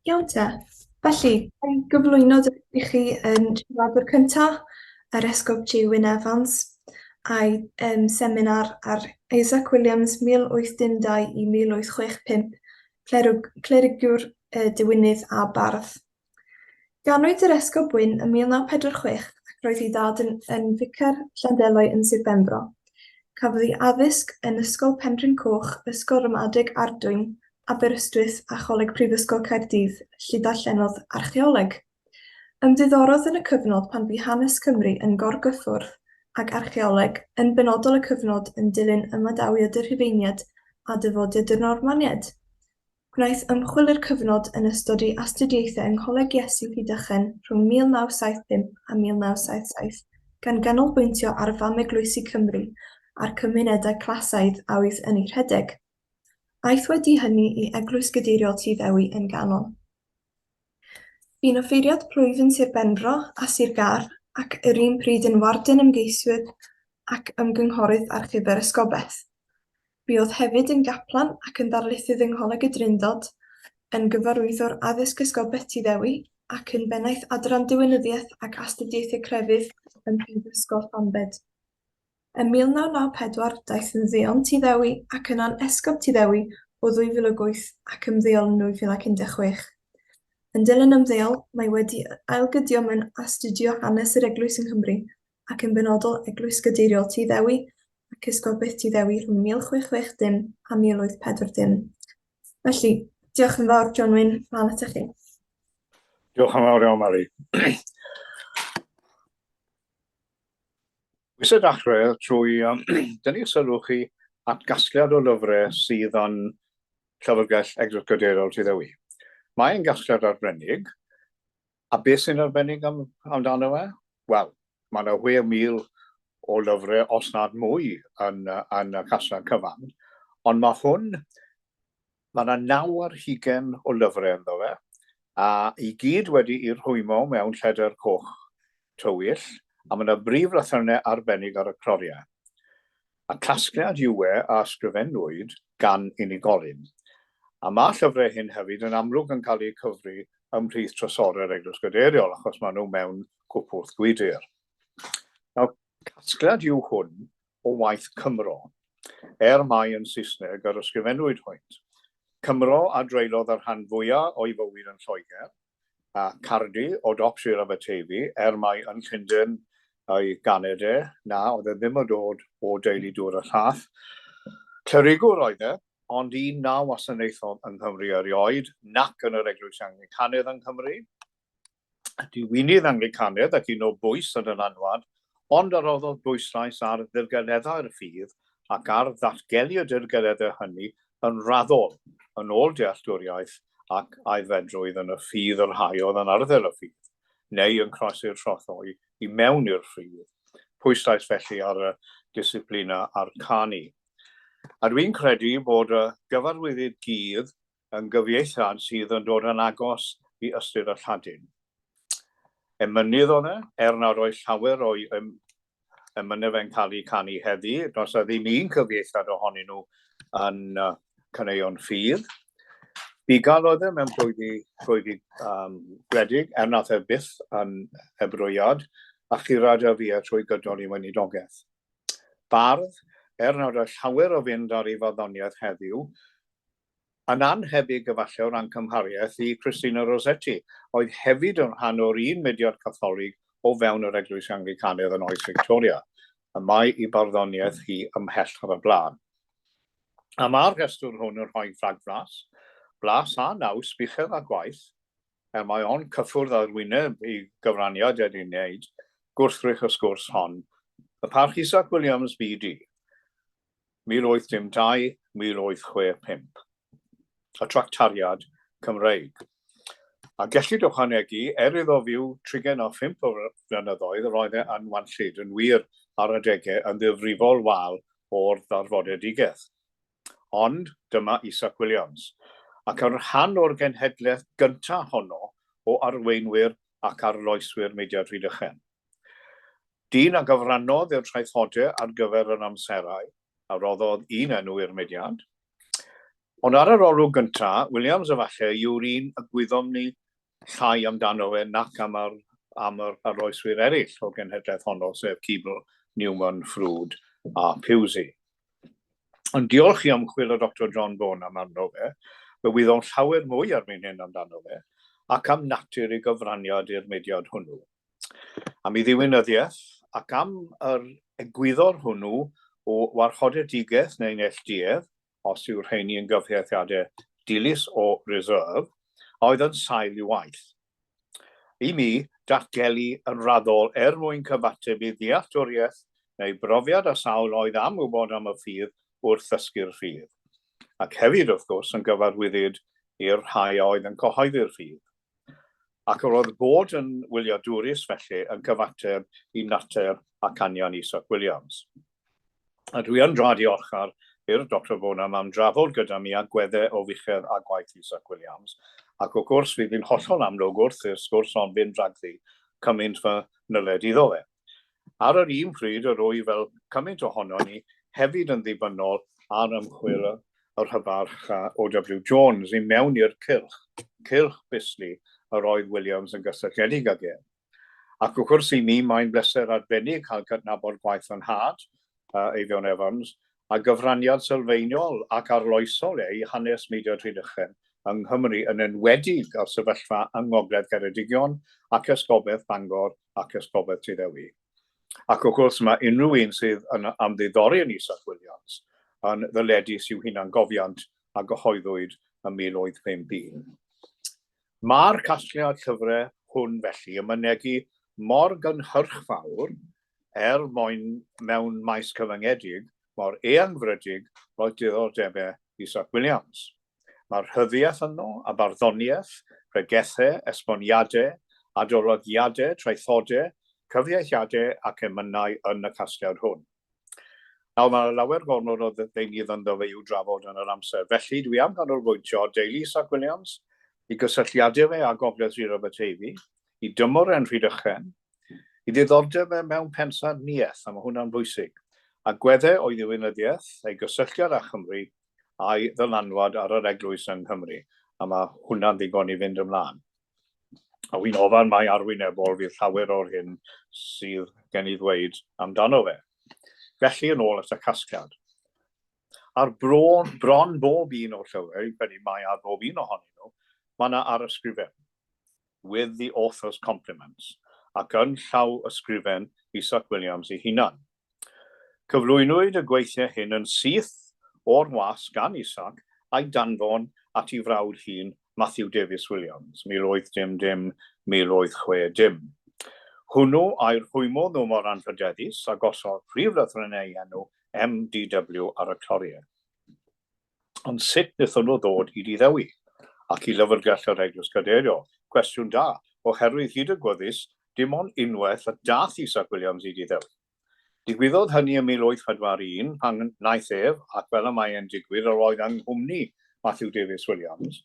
Iawn te. Felly, ga i gyflwyno i chi yn siaradwr cyntaf, yr Esgob G. Wyn Evans, a'i um, seminar ar Isaac Williams 1812 i 1865, clerwg, clerigiwr, uh, diwinydd a bardd. Ganwyd yr Esgob Wyn ym 1946 ac roedd ei dad yn, yn ficer Llandelau yn Sir Benfro. Cafodd ei addysg yn Ysgol Penrhyn Coch, Ysgol Ramadeg Ardwyn, Aberystwyth a Choleg Prifysgol Caerdydd lle darllenodd archeoleg. Ymddiddorodd yn y cyfnod pan fu hanes Cymru yn gorgyffwrdd ag archeoleg, yn benodol y cyfnod yn dilyn ymadawiad y Rhufeiniaid a dyfodiad y Normaniaid. Gwnaeth ymchwil i'r cyfnod yn ystod ei astudiaethau yng Ngholeg Iesu Rhydychen rhwng 1975 a 1977, gan ganolbwyntio ar fam-eglwysi Cymru a'r cymunedau clasaidd a oedd yn eu rhedeg. Aeth wedi hynny i Eglwys Gadeiriol Tŷ Ddewi yn Ganon. Bu'n offeiriad plwyf yn Sir Benfro a Sir Gâr ac yr un pryd yn warden ymgeiswyr ac ymgynghorydd archif yr esgobaeth. Buodd hefyd yn gaplan ac yn ddarlithydd yng Ngholeg y Drindod, yn gyfarwyddwr addysg Esgobaeth Tŷ Ddewi ac yn bennaeth Adran Diwinyddiaeth ac Astudiaethau Crefydd ym Mhrifysgol Llambed. Ym 1994, daeth yn Ddeon Tŷ Ddewi ac yna'n Esgob Tŷ Ddewi o 2008 ac ymddeol yn 2016. Yn dilyn ymddeol, mae wedi ailgydio mewn astudio hanes yr Eglwys yng Nghymru ac yn benodol Eglwys Gadeiriol Tŷ Ddewi ac Esgobaeth Tŷ Ddewi rhwng 1660 a 1840. Felly, diolch yn fawr John Wyn, mlaen atoch chi. Diolch yn fawr iawn, Mari. Wi eisiau dechrau trwy um, dynnu sylw chi at gasgliad o lyfrau sydd yn Llyfrgell Eglwys Gadeiriol Tŷ Ddewi. Mae'n gasgliad arbennig, a beth sy'n arbennig am, amdano fe? Wel, mae yna 6,000 o lyfrau, os nad mwy, yn, yn y casgliad cyfan, ond mae hwn Mae yna naw ar hugain o lyfrau ynddo fe, a i gyd wedi'u rhwymo mewn lledr coch tywyll, a mae yna brif lythrennau arbennig ar y cloriau. A casgliad yw e a ysgrifennwyd gan unigolyn. A mae llyfrau hyn hefyd yn amlwg yn cael eu cyfri ymhlith trysorau'r Eglwys Gadeiriol, achos maen nhw mewn cwpwrdd gwydr. Nawr, casgliad yw hwn o waith Cymro, er mai yn Saesneg yr ysgrifennwyd hwynt. Cymro a dreulodd y rhan fwyaf o'i fywyd yn Lloegr, a Cardi o dop Sir Aberteifi, er mai yn Llundain y'i ganed e, na, oedd e ddim yn dod o deulu dŵr y llath. Clerigwr oedd e, ond un na wasanaethodd yng Nghymru erioed, nac yn yr Eglwys Anglicanaidd yng Nghymru. Diwinydd Anglicanaidd ac un o bwys a dylanwad, ond a roddodd bwyslais ar ddirgeleddau'r ffydd ac ar ddatgelu y dirgeleddau hynny yn raddol, yn ôl dealltwriaeth ac aeddfedrwydd yn y ffydd y rhai oedd yn arddel y ffydd, neu yn croesi'r trothwy i mewn i'r ffydd. Pwyslais felly ar y disciplina arcani. A dwi'n credu bod y gyfarwyddyd gudd yn gyfieithiad sydd yn dod yn agos i ystyr y Lladin. Emynydd oedd e, er nad oedd llawer o'i emynau fe'n cael eu canu heddi, does na ddim un cyfieithiad ohonyn nhw yn uh, caneuon ffydd. Bugail oedd e mewn plwyfi, plwyfi um, gwledig, er nath e byth yn ebrwyad, a churad a fi e trwy gydol ei weinidogaeth. Bardd, er nad oedd llawer o fynd ar ei farddoniaeth heddiw, Yn annhebyg efallai o ran cymhariaeth i Christina Rossetti, oedd hefyd yn rhan o'r un mudiad Catholig o fewn yr Eglwys Anglicanaidd yn oes Victoria, y mae i barddoniaeth hi ymhell ar y blaen. A mae'r rhestr hwn yn rhoi rhagflas, blas a naws buchedd a gwaith, er mae o'n cyffwrdd â'r wyneb i gyfraniad ed ei wneud, gwrthrych y sgwrs hon, y Parch Isaac Williams BD. 1802, 1865, y Tractariad Cymreig. A gellid ychwanegu, er iddo fyw trigain a phump o flynyddoedd, roedd e yn wanllyd, yn wir, ar adegau yn ddifrifol wael o'r ddarfodedigaeth. Ond dyma Isaac Williams, ac yn rhan o'r genhedlaeth gyntaf honno o arweinwyr ac arloeswyr mudiad Rhydychen. Dyn a gyfrannodd i'r traethodau ar gyfer yr amserau, a roddodd un enw i'r mudiad. Ond ar yr olwg gynta, Williams efallai yw'r un y gwyddom ni llai amdano fe nac am yr, am yr arloeswyr eraill o'r genhedlaeth honno, sef Keble, Newman, Froude a Pusey. Ond diolch i ymchwil y Doctor John Bonham arno fe, fe wyddom llawer mwy erbyn hyn amdano fe, ac am natur ei gyfraniad i'r mudiad hwnnw. Am ei ddiwinyddiaeth, ac am yr egwyddor hwnnw o warchodedigaeth neu neillduedd, os yw'r rheini yn gyfieithiadau dilys o reserve, a oedd yn sail i'w waith. I mi, datgelu yn raddol er mwyn cyfateb i ddealltwriaeth neu brofiad y sawl oedd am wybod am y ffydd wrth ddysgu'r ffydd. Ac hefyd, wrth gwrs, yn gyfarwyddyd i'r rhai a oedd yn cyhoeddi'r ffydd. Ac yr oedd bod yn wyliadwrus felly yn cyfateb i natur ac anian Isaac Williams. A dwi yn dra diolchgar i'r Doctor Bonham am drafod gyda mi agweddau o fuchedd a gwaith Isaac Williams, ac wrth gwrs fydd hi'n hollol amlwg wrth i'r sgwrs hon fynd rhagddi cymaint fy nyled iddo fe. Ar yr un pryd, yr wyf fel cymaint ohonon ni hefyd yn ddibynnol ar ymchwil yr hybarch OW Jones i mewn i'r cylch, cylch Bisley, yr oedd Williams yn gysylltiedig ag ef. Ac wrth gwrs i mi mae'n bleser arbennig cael cydnabod gwaith fy nhad, Eifion Evans, a gyfraniad sylfaenol ac arloesol e i hanes Mudiad Rhydychen yng Nghymru, yn enwedig ar sefyllfa yng Ngogledd Ceredigion ac Esgobaeth Bangor ac Esgobaeth Tyddewi. Ac wrth gwrs mae unrhyw un sydd yn ymddiddori yn Isaac Williams yn ddyledus i'w hunangofiant a gyhoeddwyd ym 1851. Mae'r casgliad llyfrau hwn felly yn mynegi mor gynhyrchfawr er mwyn mewn maes cyfyngedig mor eangfrydig roedd diddordebau Isaac Williams. Mae rhyddiaeth yno, a barddoniaeth, pregethau, esboniadau, adolygiadau, traethodau, cyfieithiadau ac emynau yn y casgliad hwn. Nawr, mae lawer gormod o ddeunydd ynddo fe i'w drafod yn yr amser, felly dwi am ganolbwyntio ar deulu Isaac Williams, i gysylltiadau fe â Gogledd Sir Aberteifi, i dymor e'n Rhydychen, I ddiddordeb e mewn pensaernïaeth, a mae hwnna'n bwysig, agweddau o'i ddiwinyddiaeth, ei gysylltiad â Chymru, a'i ddylanwad ar yr Eglwys yng Nghymru, a mae hwnna'n ddigon i fynd ymlaen. A wy'n ofan mai arwynebol fydd llawer o'r hyn sydd gen i ddweud amdano fe. Felly yn ôl at y casgliad. Ar bron, bron bob un o'r llyfrau, fi'n credu mai ar bob un ohonyn nhw, mae yna arysgrifen. with the author's compliments, ac yn llaw ysgrifen Isaac Williams ei hunan. Cyflwynwyd y gweithiau hyn yn syth o'r wasg gan Isaac a'i danfon at ei frawd hŷn Matthew Davies Williams, 1800, 1860. Hwnnw a'i rhwymodd nhw mor anrhydeddus a gosod prif lythrennau ei enw MDW ar y cloriau. Ond sut wnaethon nhw ddod i Dŷ Ddewi ac i Lyfrgell yr Eglwys Gadeiriol? Cwestiwn da, oherwydd hyd y gwyddys, dim ond unwaith y daeth Isaac Williams i Dŷ Ddewi. Digwyddodd hynny ym 1841, pan wnaeth ef, ac fel y mae e'n digwydd, yr oedd yng nghwmni Matthew Davies Williams.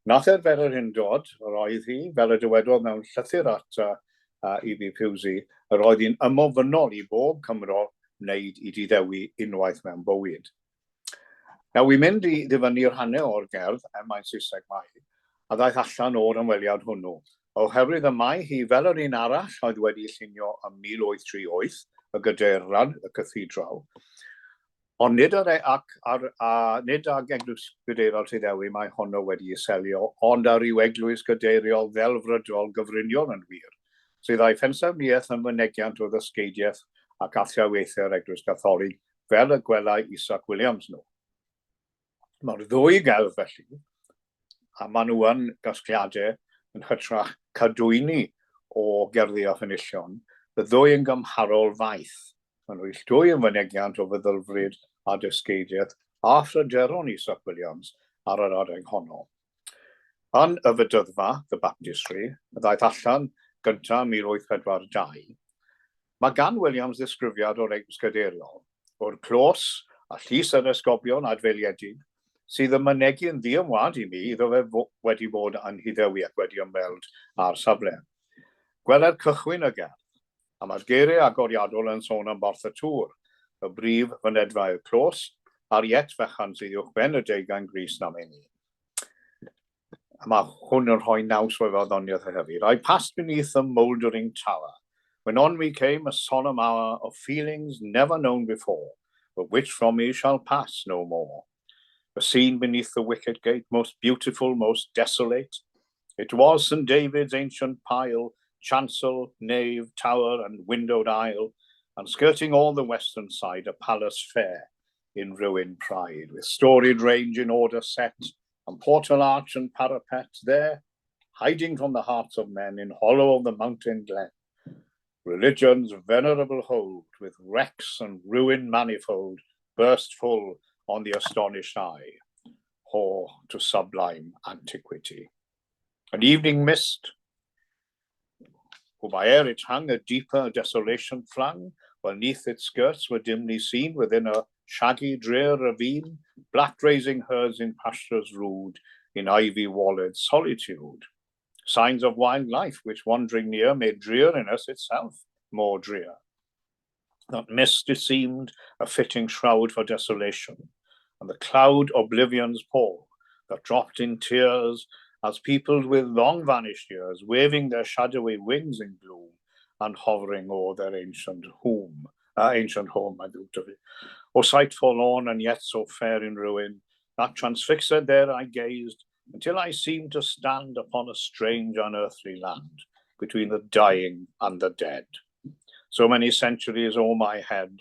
Nath e'r bererindod, yr oedd hi, fel y dywedodd mewn llythyr at E.B. Pusey, yr oedd hi'n ymofynnol i bob Cymro wneud i Dŷ Ddewi unwaith mewn bywyd. Nawr, wi'n mynd i ddyfynnu rhannau o'r gerdd, er mai'n Saesneg mae hi, a ddaeth allan o'r ymweliad hwnnw, oherwydd y mae hi fel yr un arall oedd wedi'i llunio ym 1838, y Gadeirlan, y Cathedral, ond nid ar, e, ac ar, a, nid ag Eglwys Gadeiriol Tyddewi mae honno wedi'i selio, ond ar ryw eglwys gadeiriol ddelfrydol gyfriniol yn wir, sydd â'i phensaernïaeth yn fynegiant o ddysgeidiaeth ac athrawiaethau'r Eglwys Gatholig fel y gwelai Isaac Williams nhw. Mae'r ddwy gelf felly, a maen nhw yn gasgliadau yn hytrach cadwyni o gerddi a phenillion, y ddwy yn gymharol faith. Maen nhw ill dwy yn fynegiant o feddylfryd a dysgeidiaeth a phryderon Isaac Williams ar yr adeg honno. Yn y Fedyddfa, The Baptistry, y ddaeth allan gyntaf ym 1842, mae gan Williams ddisgrifiad o'r Eglwys Gadeiriol, o'r clos a llys yr esgobion adfeiliedig, sydd yn mynegi yn ddiymwad i mi iddo fe wedi bod yn Nhyddewi ac wedi ymweld â'r safle. Gweler cychwyn y gerdd, a mae'r geiriau agoriadol yn sôn am Borth y Tŵr, y brif fynedfa i'r clos, a'r iet fechan sydd uwchben y deugain gris namyn un. A mae hwn yn rhoi naws o'i farddoniaeth e hefyd. I passed beneath the mouldering tower, when on me came a solemn hour of feelings never known before, but which from me shall pass no more. The scene beneath the wicket gate, most beautiful, most desolate, it was St David's ancient pile, chancel, nave, tower, and windowed aisle, and skirting all the western side, a palace fair in ruined pride, with storied range in order set, and portal arch and parapet there, hiding from the hearts of men in hollow of the mountain glen. Religion's venerable hold, with wrecks and ruin manifold, burst full on the astonished eye, whore to sublime antiquity. An evening mist, who by air it hung a deeper desolation flung, while neath its skirts were dimly seen within a shaggy drear ravine, black grazing herds in pastures rude, in ivy-walled solitude. Signs of wild life which wandering near made dreariness itself more drear. That mist, it seemed, a fitting shroud for desolation, and the cloud oblivion's pall that dropped in tears as peopled with long-vanished years, waving their shadowy wings in gloom and hovering o'er their ancient home. Ancient home, mae'n ddrwg 'da fi. O sight forlorn and yet so fair in ruin, that transfixed there I gazed, until I seemed to stand upon a strange unearthly land, between the dying and the dead. So many centuries o'er my head,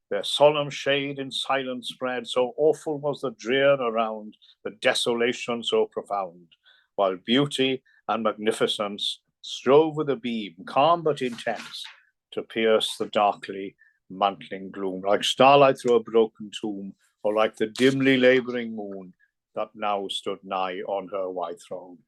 their solemn shade in silence spread, so awful was the drear around, the desolation so profound, while beauty and magnificence strove with a beam, calm but intense, to pierce the darkly mantling gloom, like starlight through a broken tomb, or like the dimly labouring moon that now stood nigh on her white throne.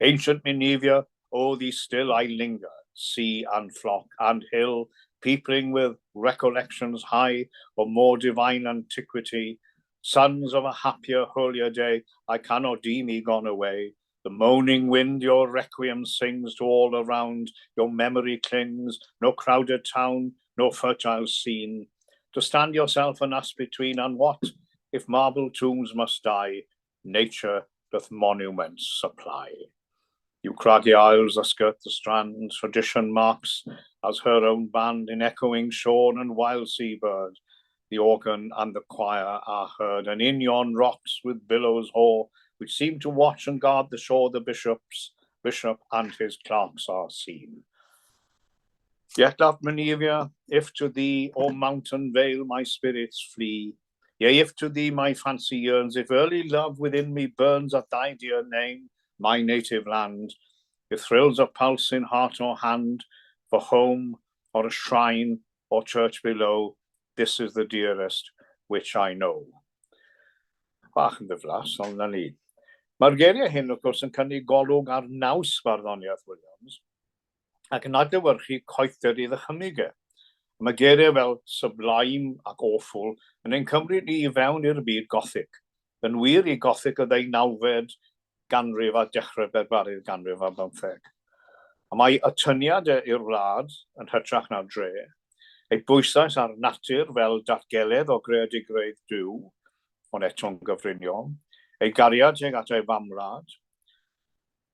Ancient Menevia, o'er thee still I linger, sea and flock and hill, peopling with recollections high of more divine antiquity, sons of a happier, holier day, I cannot deem ye gone away. The moaning wind your requiem sings to all around, your memory clings, no crowded town, no fertile scene, to stand yourself and us between, and what, if marble tombs must die, nature doth monuments supply. You craggy isles that skirt the strand, tradition marks as her own band in echoing shore and wild sea bird, the organ and the choir are heard, and in yon rocks with billows hoar, which seem to watch and guard the shore, the bishops, bishop and his clerks are seen. Yet, loved Menevia, if to thee, O mountain vale, my spirits flee, yea, if to thee my fancy yearns, if early love within me burns at thy dear name, my native land, if thrills a pulse in heart or hand, for home or a shrine or church below, this is the dearest which I know. Bach yn ddiflas, ond na ni. Mae'r geiriau hyn, wrth gwrs, yn cynnig golwg ar naws farddoniaeth Williams, ac yn adlewyrchu coethder ei ddychymyg e. Mae geiriau fel sublime ac awful yn ein cymryd ni i fewn i'r byd Gothig, yn wir i Gothig y ddeunawfed ganrif a dechrau'r bedwaredd ganrif ar bymtheg. A mae atyniad e i'r wlad yn hytrach na'r dre, ei bwyslais ar natur fel datgeledd o greadigrwydd Duw, ond eto'n gyfriniol, ei gariad tuag at ei famwlad,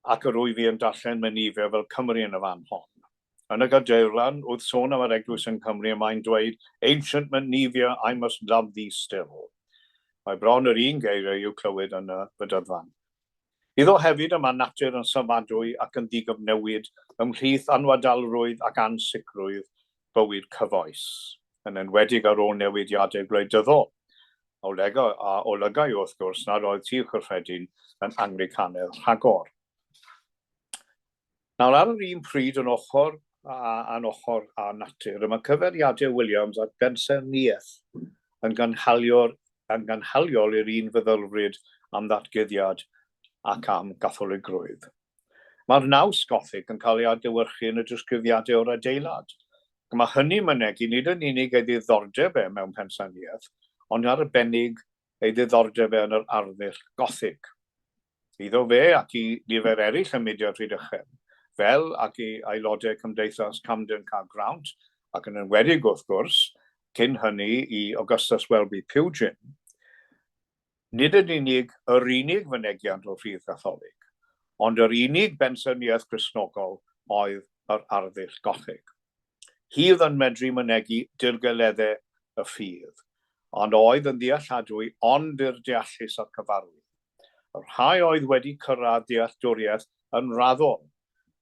ac yr wyf i yn darllen Menifia fel Cymru yn y fan hon. Yn y gadeirlan, wrth sôn am yr eglwys yng Nghymru, y mae'n dweud, Ancient Menivia, I must love thee still. Mae bron yr un geiriau i'w clywed yn y Fydyddfan. Iddo hefyd y mae natur yn safadwy ac yn ddigyfnewid ymhlith anwadalrwydd ac ansicrwydd bywyd cyfoes, yn enwedig ar ôl newidiadau gwleidyddol, a olygai wrth gwrs nad oedd Tŷ'r Cyffredin yn Anglicanaidd rhagor. Nawr, ar yr un pryd, yn ochr a'n ochr â natur, y mae cyfeiriadau Williams at bensaernïaeth yn gynhaliol, yn gynhaliol i'r un feddylfryd am ddatguddiad ac am gatholigrwydd. Mae'r naws Gothig yn cael ei adlewyrchu yn y disgrifiadau o'r adeilad, ac mae hynny'n mynegi nid yn unig ei ddiddordeb e mewn pensaernïaeth, ond yn arbennig ei ddiddordeb e yn yr arddull Gothig. Iddo fe ac i nifer eraill ym mudiad Rhydychen, fel ac i aelodau Cymdeithas Camden Caergrawnt, ac yn enwedig, wrth gwrs, cyn hynny i Augustus Welby Pugin, Nid yn unig yr unig fynegiant o'r ffydd Gatholig, ond yr unig bensaernïaeth Gristnogol oedd yr arddull Gothig. Hi oedd yn medru mynegi dirgeleddau y ffydd, ond oedd yn ddealladwy ond i'r deallus a'r cyfarwydd, y rhai oedd wedi cyrraedd dealltwriaeth yn raddol,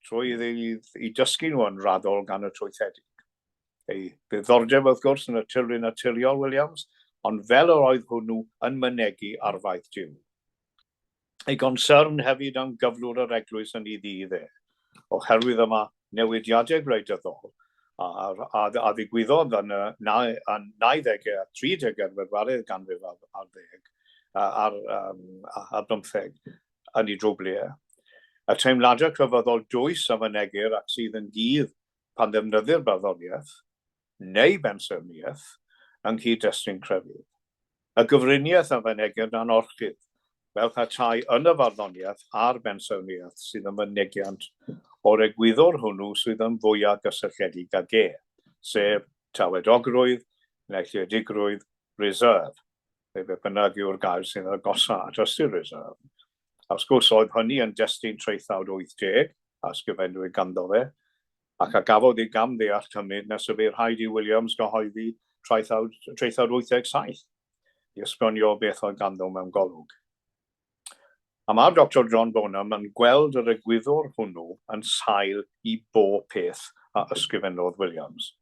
trwy iddi dysgu nhw yn raddol gan y trwythedig. Ei ddiddordeb, wrth gwrs, yn y tirlun naturiol, Williams, ond fel yr oedd hwnnw yn mynegi arfaeth Duw. Ei gonsyrn hefyd am gyflwr yr eglwys yn ei ddydd e, oherwydd yma newidiadau gwleidyddol a, a, a ddigwyddodd yn y 90au a 30au a'r bedwaredd ganrif ar, ar ddeg, ar, um, ar bymtheg yn ei drwblu e. Y teimladau crefyddol dwys a fynegir ac sydd yn gudd pan ddefnyddir barddoniaeth, neu bensaernïaeth, yng nghyd-destun crefydd. Y gyfriniaeth a fynegir dan orchudd, fel petai yn y farddoniaeth a'r bensaernïaeth sydd yn fynegiant o'r egwyddor hwnnw sydd yn fwyaf gysylltiedig ag e, sef tawedogrwydd, neilltuedigrwydd, reserve, neu beth bynnag yw'r gair sydd yn agosaf at ystyr reserve. A wrth gwrs, oedd hynny yn destun traethawd 80, a ysgrifennwyd ganddo fe, ac a gafodd ei gamddeall cymryd nes y bu rhaid i Williams gyhoeddi traethawd, traethawd 87 i esbonio beth oedd ganddo mewn golwg. A mae'r Doctor John Bonham yn gweld yr egwyddor hwnnw yn sail i bob peth a ysgrifennodd Williams.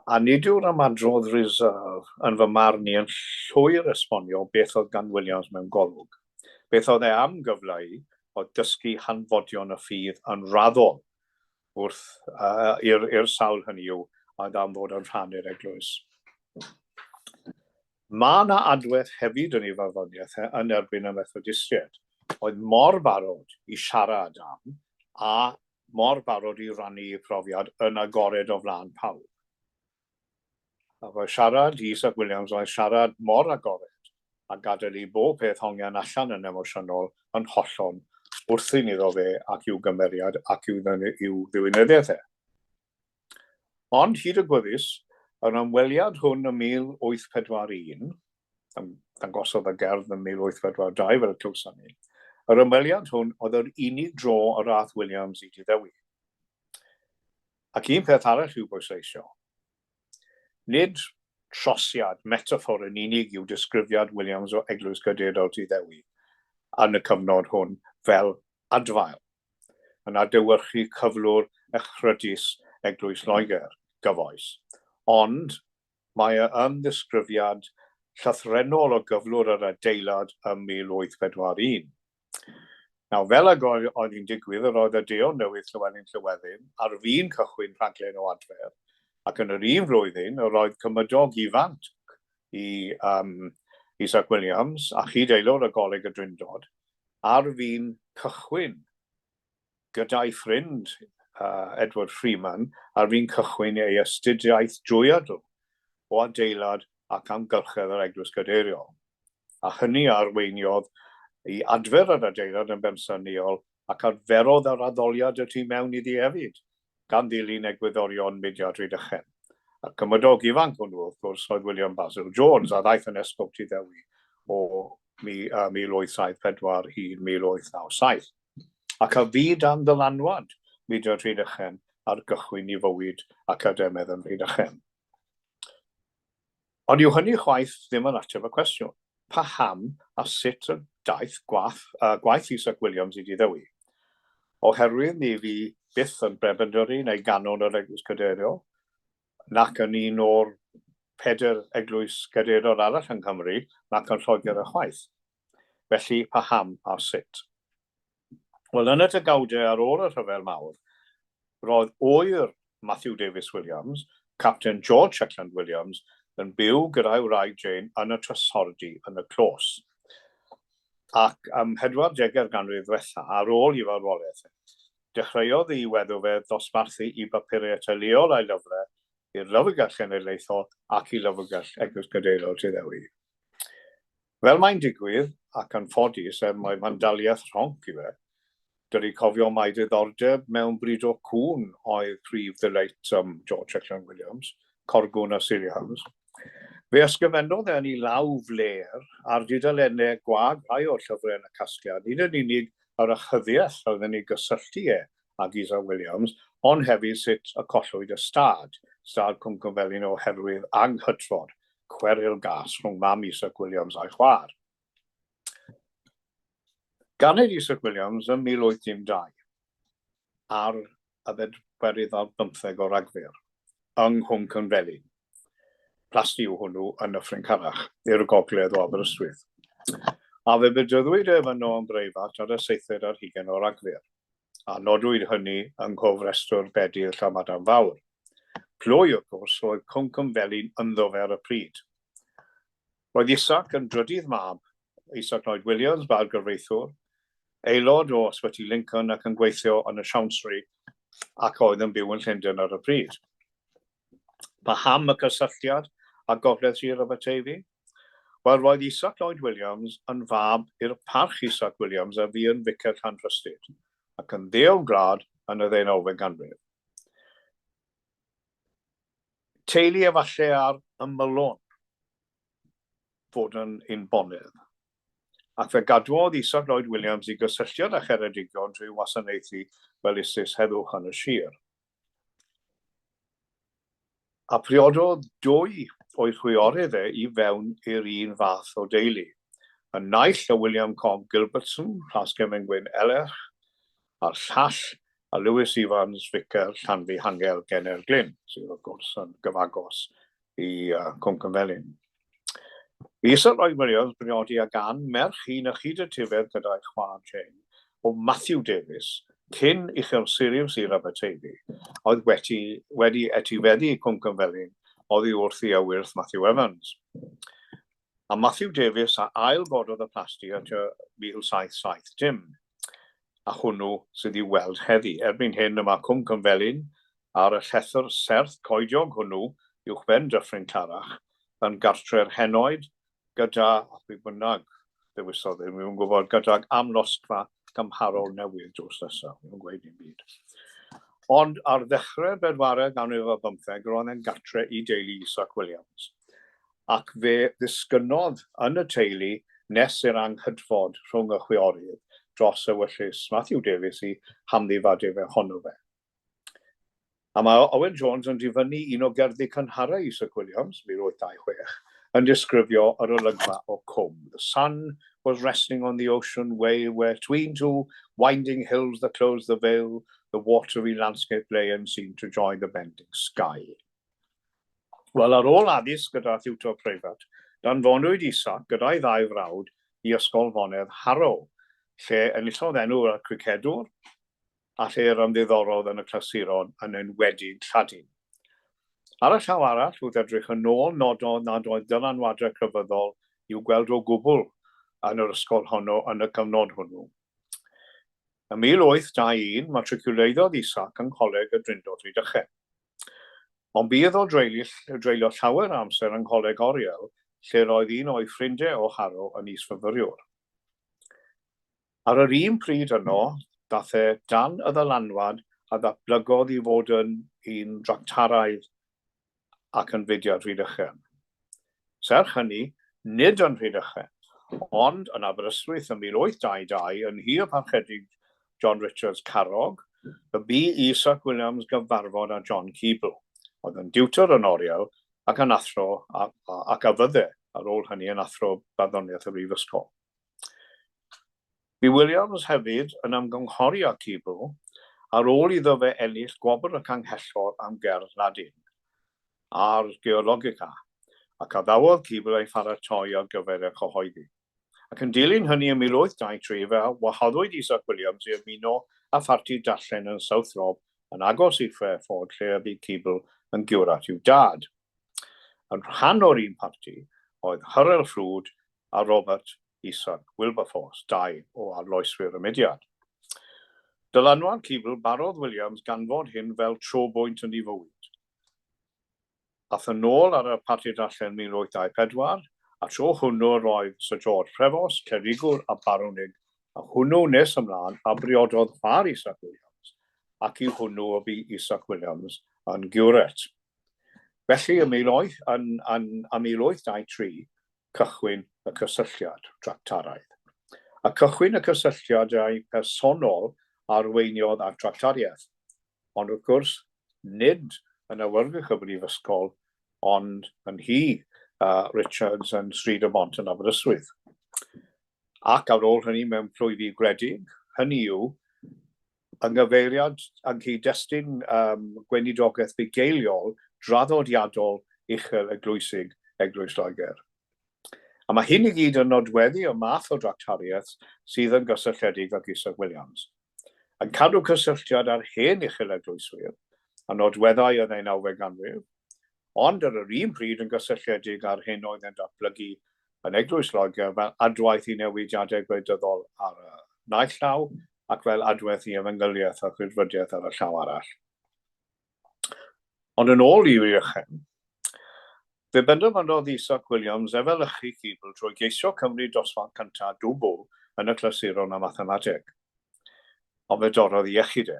A nid yw'r ymadrodd reserve yn fy marn i yn llwyr esbonio beth oedd gan Williams mewn golwg. Beth oedd e am gyfleu oedd dysgu hanfodion y ffydd yn raddol wrth uh, i'r sawl hynny yw oedd am fod yn rhan i'r eglwys. Mae yna adwaith hefyd yn ei farddoniaeth e yn erbyn y Methodistiaid, oedd mor barod i siarad am a mor barod i rannu eu profiad yn agored o flaen pawb. A roedd siarad i Isaac Williams oedd siarad mor agored a gadael i bob peth hongian allan yn emosiynol yn hollol wrthun iddo fe ac i'w gymeriad ac i'w, i'w ddiwinyddiaeth e. Ond hyd y gwyddys, yr ymweliad hwn ym 1841, dangosodd y gerdd ym 1842 fel y clywson ni, yr ymweliad hwn oedd yr unig dro yr ath Williams i Dyddewi. Ac un peth arall i'w bwysleisio, nid trosiad, metaffôr yn unig yw disgrifiad Williams o Eglwys Gadeiriol Tyddewi yn y cyfnod hwn fel adfail, yn adlewyrchu cyflwr echrydus Eglwys Loegr gyfoes, ond mae e yn ddisgrifiad llythrennol o gyflwr yr adeilad ym 1841. Nawr, fel ag oedd hi'n digwydd, yr oedd y Deon newydd Llywelyn Llywelyn ar fin cychwyn rhaglen o adfer, ac yn yr un flwyddyn yr oedd cymydog ifanc i um, Isaac Williams a chyd-aelod o Goleg y Drindod ar fin cychwyn gyda'i ffrind Edward Freeman ar fin cychwyn ei astudiaeth drwyadl o adeilad ac amgylchedd yr Eglwys Gadeiriol, a hynny a arweiniodd i adfer yr adeilad yn bensaernïol ac adferodd yr addoliad y tu mewn iddi hefyd, gan ddilyn egwyddorion mudiad Rhydychen. A'r cymydog ifanc hwnnw, wrth gwrs, oedd William Basil Jones, a ddaeth yn Esgob Tyddewi o 1874 i 1897, ac a fu dan ddylanwad mudiad Rhydychen ar gychwyn i fywyd academaidd yn Rhydychen. Ond yw hynny chwaith ddim yn ateb y cwestiwn, paham a sut y daeth gwaith, gwaith Isaac Williams i Dyddewi? Oherwydd ni fu byth yn brebenderi neu ganon yr Eglwys Gadeiriol, nac yn un o'r pedair eglwys gadeiriol arall yng Nghymru, nac yn Lloegr ychwaith. Felly, paham a sut? Wel, yn y degawdau ar ôl y Rhyfel Mawr, roedd ŵyr Matthew Davies Williams, Capten George Shetland Williams, yn byw gyda'i wraig Jane yn y trysordy yn y clos. Ac ym mhedwardegau'r ganrif ddwetha, ar ôl i farwolaeth e, dechreuodd ei weddw fe ddosbarthu i bapurau teuluol a'i lyfrau i'r Lyfrgell Genedlaethol ac i Lyfrgell Eglwys Gadeiriol Tyddewi. Fel mae'n digwydd, ac yn ffodus, er mai fandaliaeth rhonc yw e, dylid cofio mai diddordeb mewn brido cŵn oedd prif ddeleit um, George Shetland Williams, Corgwn a Sealyhams. Fe ysgrifennodd e yn ei law flêr ar dudalennau gwag rhai o'r llyfrau yn y casgliad, nid yn unig yr achyddiaeth oedd yn ei gysylltu e ag Isaac Williams, ond hefyd sut y collwyd y stad, stad Cwm Cynfelyn oherwydd anghydfod, cweryl gas rhwng mam Isaac Williams a'i chwaer. Ganed Isaac Williams ym 1812 ar y bedwerydd ar bymtheg o Ragfyr, yng Nghwm Cynfelyn. Plasty yw hwnnw yn Nyffryn Carach, i'r gogledd o Aberystwyth. A fe bedyddwyd ef yno yn breifat ar y seithfed ar hugain o Ragfyr, a nodwyd hynny yng nghofrestr bedydd Llanbadarn Fawr. Plwy, wrth gwrs, oedd Cwm Cynfelyn ynddo fe ar y pryd. Roedd Isaac yn drydydd mab Isaac Lloyd Williams, bargyfreithiwr, aelod o Ysbyty Lincoln ac yn gweithio yn y Chancery ac oedd yn byw yn Llundain ar y pryd. Paham y cysylltiad â Gogledd Sir Aberteifi? Wel, roedd Isaac Lloyd Williams yn fab i'r Parch Isaac Williams a fu yn ficer Llanrhystud ac yn ddeon gwlad yn y ddeunawfed ganrif. Teulu efallai ar ymylon fod yn un bonedd. Ac fe gadwodd Isaac Lloyd Williams i gysylltiad â Cheredigion trwy wasanaethu fel ustus heddwch yn y sir. A priododd dwy o'i chwiorydd e i fewn i'r un fath o deulu. Y naill a William Cobb Gilbertson, Plas Cefen Gwyn Elerch, a'r llall a Lewis Evans, Ficer Llanfihangel Generglyn, sydd wrth gwrs yn gyfagos i Cwm Cynfelyn. Bu Sir Lloyd Williams briodi ag Ann, merch un a chyd-etifedd gyda'i chwaer Jane, o Matthew Davies, cyn Uchel Siryf Sir Aberteifi, oedd wedi, wedi etifeddu Cwm Cynfelyn oddi wrth ei ewyrth Matthew Evans. A Matthew Davies a ail-gododd y plasty at y 1770, a hwnnw sydd i'w weld heddi. Erbyn hyn y mae Cwm Cynfelyn ar y llethr serth coediog hwnnw uwchben Dyffryn Clarach yn gartre'r henoed gyda, pwy bynnag ddewisodd e, dwi'm yn gwybod, gydag amlosgfa gymharol newydd drws nesaf, dwi'm yn gweud dim byd. Ond ar ddechrau'r bedwaredd ganrif ar bymtheg roedd e'n gartre i deulu Isaac Williams. ac fe ddisgynnodd yn y teulu nes i'r anghydfod rhwng y chwiorydd dros ewyllys Matthew Davies i hamddifadu fe honno fe. A mae Owen Jones yn dyfynnu un o gerddi cynhara Isaac Williams, 1826, yn disgrifio yr olygfa o cwm. The sun was resting on the ocean wave where tween two winding hills that closed the vale, the watery landscape lay and seemed to join the bending sky. Wel, ar ôl addysg gyda thiwtor preifat, danfonwyd Isaac gyda'i ddau frawd i Ysgol Fonedd Harrow, lle enillodd enw fel cricedwr a lle yr ymddiddorodd yn y clasuron, yn enwedig Lladin. Ar y llaw arall, wrth edrych yn ôl, nododd nad oedd dylanwadau crefyddol i'w gweld o gwbl yn yr ysgol honno yn y cyfnod hwnnw. Ym 1821, matriciwleiddodd Isaac yng Ngholeg y Drindod Rhydychen. Ond bu iddo dreulio llawer o amser yng Ngholeg Oriel, lle roedd un o'i ffrindiau o Harrow yn is-fyfyriwr. Ar yr un pryd yno, daeth e dan y ddylanwad a ddatblygodd i fod yn un dractaraidd ac yn fudiad Rhydychen. Serch hynny, nid yn Rhydychen, ond yn Aberystwyth ym 1822, yn nhŷ y Parchedig John Richards Carrog, y bu i Isaac Williams gyfarfod â John Keble, oedd yn diwtor yn Oriel ac yn athro ac a fydde ar ôl hynny yn athro barddoniaeth y Brifysgol. Bu Williams hefyd yn ymgynghori â Keble ar ôl iddo fe ennill Gwobr y Canghellor am Gerdd Ladin, Ars Geologica, ac addawodd Keble ei pharatoi ar gyfer ei chyhoeddi. Ac yn dilyn hynny ym 1823 fe wahoddwyd Isaac Williams i ymuno â pharti darllen yn Southrop yn agos i Fairford lle y bu Keble yn giwrat i'w dad. Yn rhan o'r un parti oedd Hurrell Froude a Robert Isaac Wilberforce, dau o arloeswyr y mudiad. Dylanwad Keble barodd Williams ganfod hyn fel trobwynt yn ei fywyd. Ath yn ôl ar y parti darllen 1824, a tro hwnnw roedd Sir George Prevost, clerigwr a barwnig, a hwnnw nes ymlaen a briododd chwaer Isaac Williams, ac i hwnnw y bu Isaac Williams yn giwret. Felly, ym 1823, cychwyn y cysylltiad tractaraidd. A cychwyn y cysylltiadau personol a arweiniodd at dractariaeth. Ond wrth gwrs, nid yn awyrgylch y brifysgol, ond yn nhŷ Richards yn Stryd y Bont yn Aberystwyth. Ac ar ôl hynny mewn plwyfi gwledig, hynny yw, yng nghyfeiriad yng nghyd-destun um, gweinidogaeth bugeiliol draddodiadol uchel eglwysig Eglwys Loegr. A mae hyn i gyd yn nodweddu y math o dractariaeth sydd yn gysylltiedig ag Isaac Williams. Yn cadw cysylltiad â'r hen uchel eglwyswyr, a nodweddau y ddeunawfed ganrif, ond ar yr un pryd yn gysylltiedig â'r hyn oedd yn datblygu yn Eglwys Loegr fel adwaith i newidiadau gwleidyddol ar y naill llaw ac fel adwaith i efengyliaeth a rhyddfrydiaeth ar y llaw arall. Ond yn ôl i Rhydychen, fe benderfynodd Isaac Williams efelychu Keble drwy geisio cymryd dosbarth cyntaf dwbl yn y clasuron a mathemateg. Ond fe dorrodd ei iechyd e.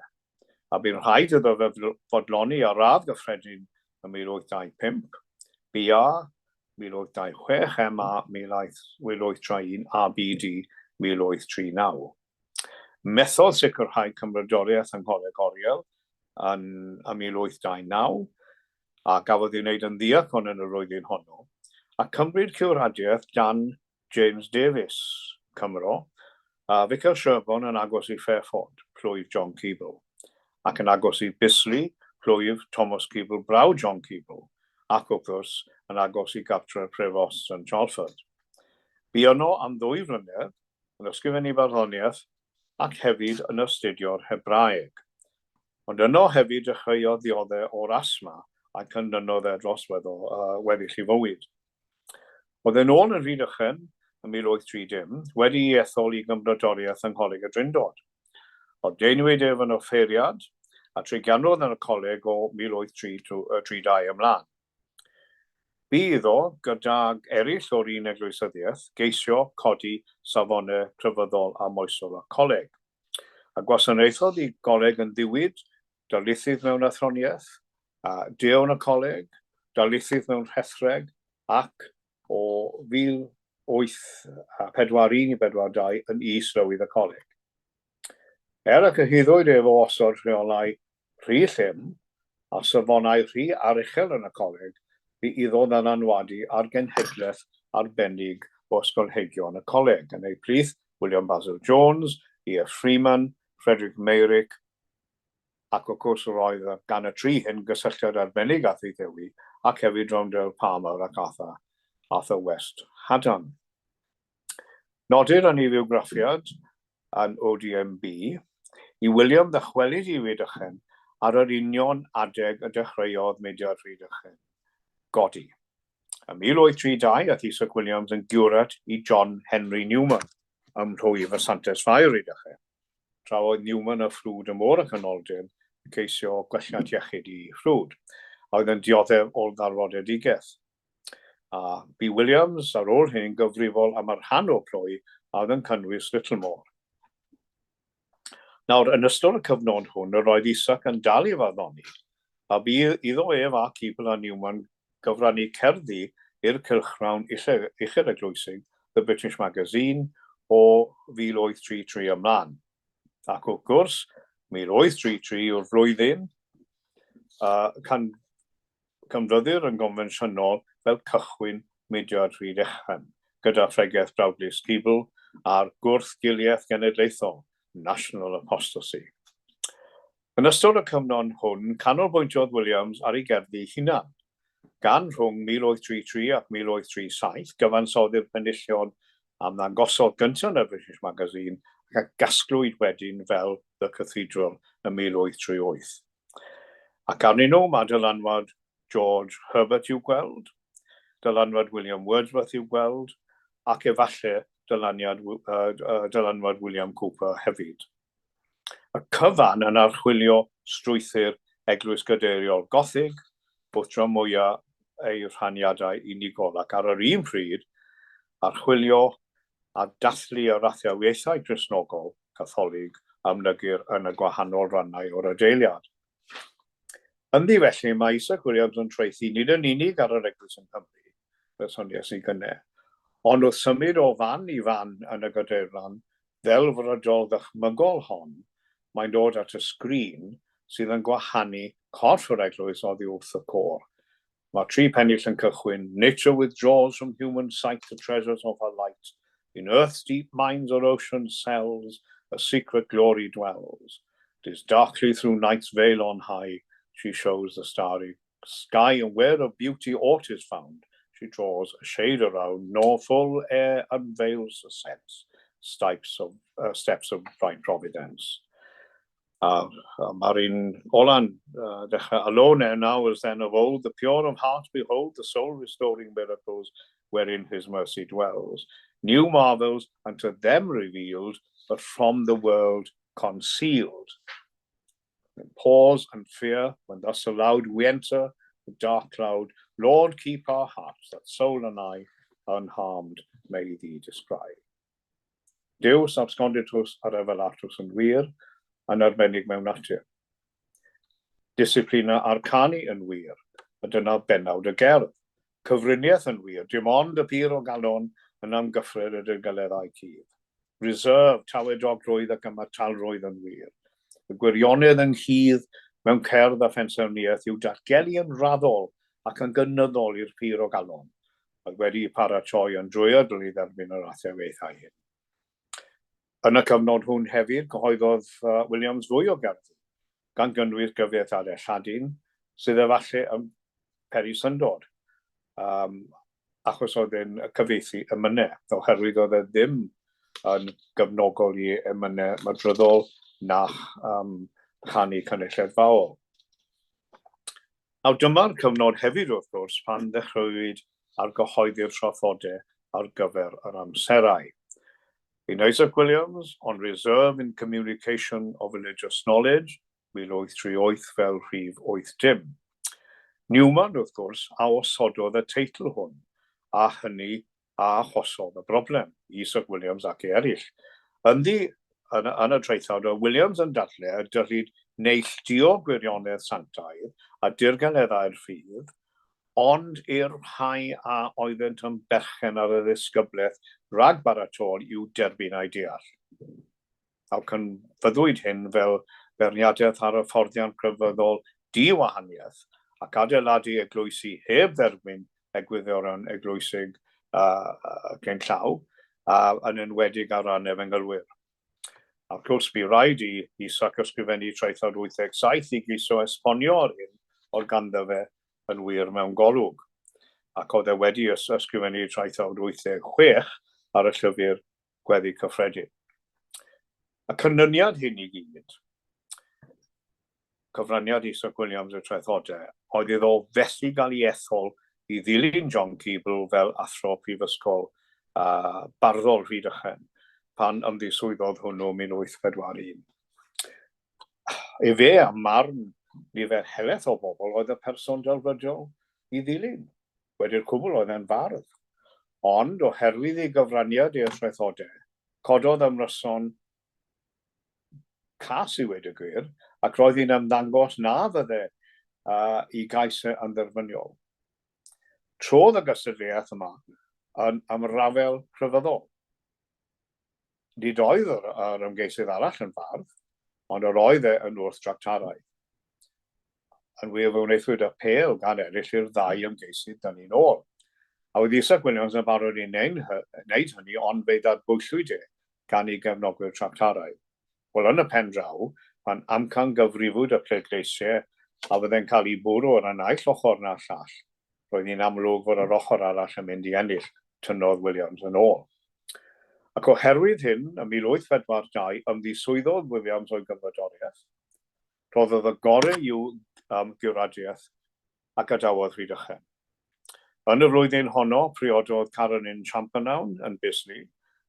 a bu'n rhaid iddo fe fodloni ar radd gyffredin ym 1825, BA 1826, MA 1831 a BD 1839. Methodd sicrhau cymrodoriaeth yng Ngholeg Oriel yn 1829, a gafodd ei wneud yn ddiacon yn y flwyddyn honno, a cymryd cywradiaeth dan James Davies, Cymro, a Ficer Sherborne yn agos i Fairford, plwyf John Keble, ac yn agos i Bisley, plwyf Thomas Keble, brawd John Keble, ac, wrth gwrs, yn agos i gartref Prevost yn Chalford. Bu yno am ddwy flynedd, yn ysgrifennu barddoniaeth ac hefyd yn astudio'r Hebraeg. Ond yno hefyd dechreuodd ddiodde' o'r asthma a cynlynodd e dros weddill ei fywyd. Oedd e'n ôl yn Rhydychen ym 1830, wedi ei ethol i gymrodoriaeth yng Ngholeg y Drindod. Ordeinwyd ef yn offeiriad, a trigiannodd yn y coleg o 1832 ymlaen. Bu iddo, gydag eraill o'r un eglwysyddiaeth, geisio codi safonau crefyddol a moesol y coleg. A gwasanaethodd i goleg yn ddiwyd, darlithydd mewn athroniaeth, a Deon y Coleg, darlithydd mewn rhethreg ac o 1841 i 42 yn is-lywydd y coleg. Er y cyhuddwyd ef o osod rheolau rhy llym a safonau rhy aruchel yn y coleg, bu iddo ddylanwadu ar genhedlaeth arbennig o ysgolheigion y coleg, yn eu plith William Basil Jones, E. F. Freeman, Frederick Meyrick ac wrth gwrs roedd gan y tri hyn gysylltiad arbennig â Thŷ Ddewi ac hefyd Roundel Palmer ac Arthur, Arthur West Haddon. Nodir yn ei fywgraffiad yn ODMB i William ddychwelyd i Rydychen ar yr union adeg y dechreuodd mudiad Rhydychen godi. Ym 1832 aeth Isaac Williams yn giwrat i John Henry Newman ym mhlwyf y Santes Fair, Rhydychen. tra oedd Newman a Ffrwd y Môr y Canoldir yn ceisio gwelliant iechyd i Ffrwd, a oedd yn dioddef o ddarfodedigaeth. A bu Williams ar ôl hyn yn gyfrifol am y rhan o'r plwy a oedd yn cynnwys Littlemore. Nawr, yn ystod y cyfnod hwn, yr oedd Isaac yn dal i farddoni, a bu iddo ef a Keble a Newman gyfrannu cerddi i'r cylchgrawn uchel eglwysig The British Magazine o 1833 ymlaen. Ac wrth gwrs, 1833 yw'r flwyddyn y can cymryddir yn gonfensiynol fel cychwyn mudiad Rhydychen, gyda phregeth Brawdlys Keble a'r gwrthgiliaeth genedlaethol, National Apostasy. Yn ystod y cyfnod hwn, canolbwyntiodd Williams ar ei gerddi ei hunan, gan rhwng 1833 ac 1837 gyfansoddi'r penillion am ddangosodd gyntaf yn y British Magazine ac a gasglwyd wedyn fel The Cathedral yn 1838. Ac arnyn nhw mae dylanwad George Herbert i'w gweld, dylanwad William Wordsworth i'w gweld, ac efallai dylaniad, dylanwad William Cowper hefyd. Y cyfan yn archwilio strwythur Eglwys Gadeiriol Gothig wrth dramwyo ei rhaniadau unigol ac ar yr un pryd archwilio a dathlu yr athrawiaethau Cristnogol, Catholig, a amlygir yn y gwahanol rannau o'r adeiliad. Ynddi felly, mae Isaac Williams yn traethu nid yn unig ar yr Eglwys yng Nghymru, fel soniais i gynne, ond wrth symud o fan i fan yn y gadeirlan ddelfrydol ddychmygol hon, mae'n dod at y sgrin sydd yn gwahanu corff yr eglwys oddi wrth y côr. Mae'r tri pennill yn cychwyn, Nature withdraws from human sight the treasures of her light, In earth's deep mines or ocean's cells a secret glory dwells, 'Tis darkly through night's veil on high she shows the starry sky, And where of beauty aught is found she draws a shade around, Nor full e'er unveils the sense stipes of, steps of bright providence. A mae'r un ola'n dechrau, Alone ere now as then of old, the pure of heart behold the soul restoring miracles wherein his mercy dwells. New marvels unto them revealed, but from the world concealed. In pause and fear, when thus aloud we enter the dark cloud, Lord, keep our hearts, that soul and I, unharmed, may thee descry. Deus absconditus a revelatus yn wir, yn arbennig mewn natur. Disciplina arcani yn wir, a dyna bennawd y gerdd. Cyfriniaeth yn wir, dim ond y pur o galon yn amgyffred y dirgeleddau cudd. Reserve, tawedogrwydd ac ymatalrwydd yn wir. Y gwirionedd ynghudd mewn cerdd a phensaernïaeth yw datgelu yn raddol ac yn gynyddol i'r pur o galon, oedd wedi'u paratoi yn drwyadl i dderbyn yr athrawiaethau hyn. Yn y cyfnod hwn hefyd, cyhoeddodd Williams fwy o gerddi, gan gynnwys gyfieithiadau Lladin, sydd efallai yn peri syndod, um, achos oedd e'n cyfieithu emynau, oherwydd oedd e ddim yn gefnogol i emynau mydryddol na um, chanu cynulleidfaol. Nawr dyma'r cyfnod hefyd, wrth gwrs, pan ddechreuwyd ar gyhoeddi'r traethodau ar gyfer yr amserau. In Isaac Williams, On Reserve in Communication of Religious Knowledge, 1838 fel rhif 80. Newman, wrth gwrs, a osododd y teitl hwn, a hynny a achosodd y broblem i Isaac Williams ac i eraill. Ynddi, yn, yn y traethawd, oedd Williams yn dadlau y dylid neilltuo gwirionedd sanctaidd a dirgeleddau'r ffydd, ond i'r rhai a oeddent yn berchen ar y ddisgyblaeth ragbaratôl i'w derbyn a'i deall. Nawr, canfyddwyd hyn fel beirniadaeth ar hyfforddiant crefyddol di-wahaniaeth ac adeiladu eglwysi heb dderbyn egwyddorion eglwysig cyn llaw, yn enwedig ar ran efengylwyr. A wrth gwrs, bu raid i Isaac ysgrifennu traethawd 87 i geisio esbonio yr hyn oedd ganddo fe yn wir mewn golwg, ac oedd e wedi ysgrifennu traethawd 86 ar y llyfr Gweddi Cyffredin. Y canlyniad hyn i gyd, cyfraniad Isaac Williams i'r traethodau, oedd iddo felly gael ei ethol i ddilyn John Keble fel athro prifysgol uh, barddol Rhydychen, pan ymddiswyddodd hwnnw 1841. Efe a marn nifer helaeth o bobl oedd y person delfrydol i ddilyn. Wedi'r cwbl oedd e'n fardd. Ond, oherwydd ei gyfraniad i'r traethodau, cododd ymryson cas i weud y gwir, ac roedd hi'n ymddangos na fydde uh, i gais e yn dderbyniol. Trodd y gystadleuaeth yma yn ymrafel crefyddol. Nid oedd yr, yr ymgeisydd arall yn fardd, ond yr oedd e yn wrth-dractaraidd. Yn wir, fe wnaethwyd apêl gan eraill i'r ddau ymgeisydd dynnu'n ôl. A oedd Isaac Williams yn barod i wneud hynny, ond fe'i ddadbwyllwyd e gan ei gefnogwyr tractaraidd. Wel, yn y pen draw, pan amcangyfrifwyd y pleidleisiau a fydde'n cael eu bwrw ar y naill ochr na'r llall, Roedd hi'n amlwg fod yr ochr arall yn mynd i ennill, tynnodd Williams yn ôl. Ac oherwydd hyn, ym 1842, ymddiswyddodd Williams o'i gymrodoriaeth, rhoddodd y gorau i'w um, guradiaeth a gadawodd Rhydychen. Yn y flwyddyn honno, priododd Caroline Champernowne yn Bisley,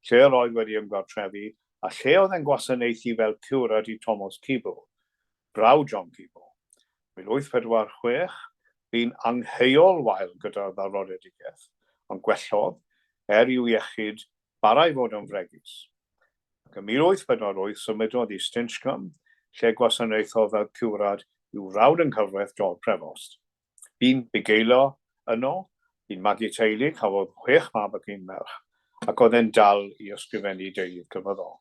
lle yr oedd wedi ymgartrefu a lle oedd e'n gwasanaethu fel curad i Thomas Keble, brawd John Keble. 1846, bu'n angheuol wael gyda'r ddarfodedigaeth, ond gwellodd, er i'w iechyd bara i fod yn fregus. Ac ym 1848 symudodd i Stinchcombe, lle gwasanaethodd fel ciwrad I'w frawd yng nghyfraith John Prevost. Bu'n bugeilo yno, bu'n magu teulu, cafodd chwech mab ac un merch, ac oedd e'n dal i ysgrifennu deunydd crefyddol.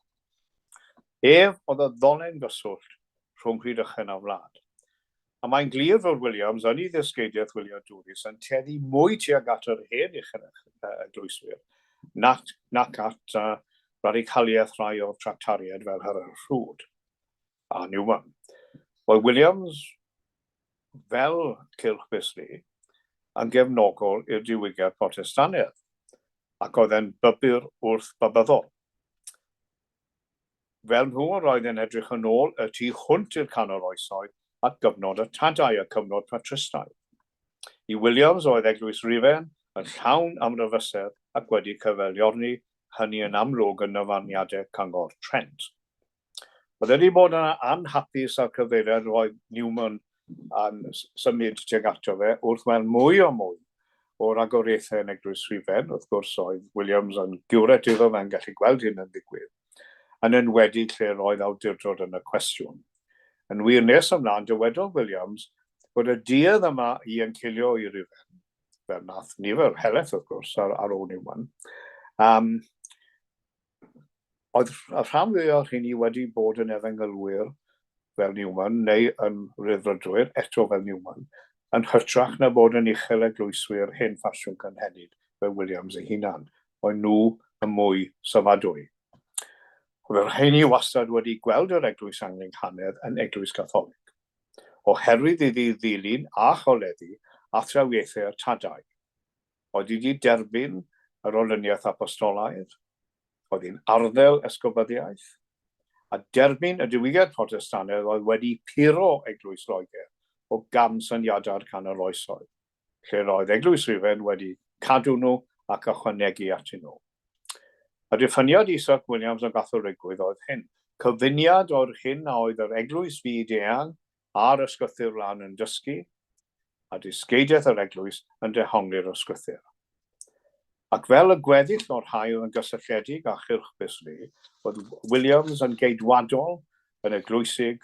Ef oedd y ddolen gyswllt rhwng Rhydychen a'r wlad. A mae'n glir fod Williams yn ei ddysgeidiaeth wyliadwrus yn tueddu mwy tuag at yr hen uchel eglwyswyr nac, nac at radicaliaeth rhai o'r tractariaid fel Hywel Rhwd a Newman. Roedd Williams, fel cylch Bisley, yn gefnogol i'r diwygiad Protestannaidd, ac oedd e'n bybyr wrth babyddol. Fel nhw, roedd e'n edrych yn ôl y tu hwnt i'r canol oesoedd at gyfnod y tadau, y cyfnod patristaidd. I Williams oedd Eglwys Rufain yn llawn amryfusedd ac wedi cyfeiliorni hynny yn amlwg yn nyfarniadau Cyngor Trent. Oedd wedi bod yn anhapus â'r cyfeiriad roedd Newman yn symud tuag ato fe wrth weld mwy o mwy o ragoriaethau yn Eglwys Rhufain, wrth gwrs oedd Williams yn giwret iddo fe'n gallu gweld hyn yn ddigwydd, yn enwedig lle roedd awdurdod yn y cwestiwn. Yn wir, nes ymlaen, dywedodd Williams bod y duedd yma i encilio i Rufain, fel nath nifer helaeth wrth gwrs ar, ar ôl Newman, um, Oedd y rhan fwyaf o'r rheini wedi bod yn efengylwyr fel Newman neu yn Rhyddfrydwyr, eto fel Newman, yn hytrach na bod yn uchel eglwyswyr hen ffasiwn cynhenid fel Williams ei hunan. Oedd nhw yn mwy safadwy. Oedd y rheini wastad wedi gweld yr Eglwys Anglicanaidd yn Eglwys Gatholig, oherwydd iddi ddilyn a choleddu athrawiaethau'r tadau. Oedd hi 'di derbyn yr olyniaeth apostolaidd, oedd hi'n arddel esgobyddiaeth, a derbyn y diwygiad Protestannaidd oedd wedi puro Eglwys Loegr o gamsyniadau'r Canol Oesoedd, lle roedd Eglwys Rufain wedi cadw nhw ac ychwanegu atyn nhw. Y diffyniad Isaac Williams o Gatholigwydd oedd hyn, cyfuniad o'r hyn a oedd yr Eglwys fyd eang a'r Ysgrythur lan yn dysgu, a dysgeidiaeth yr Eglwys yn dehongli'r Ysgrythur. Ac fel y gweddill o'r rhai oedd yn gysylltiedig â chylch Bisley, oedd Williams yn geidwadol, yn eglwysig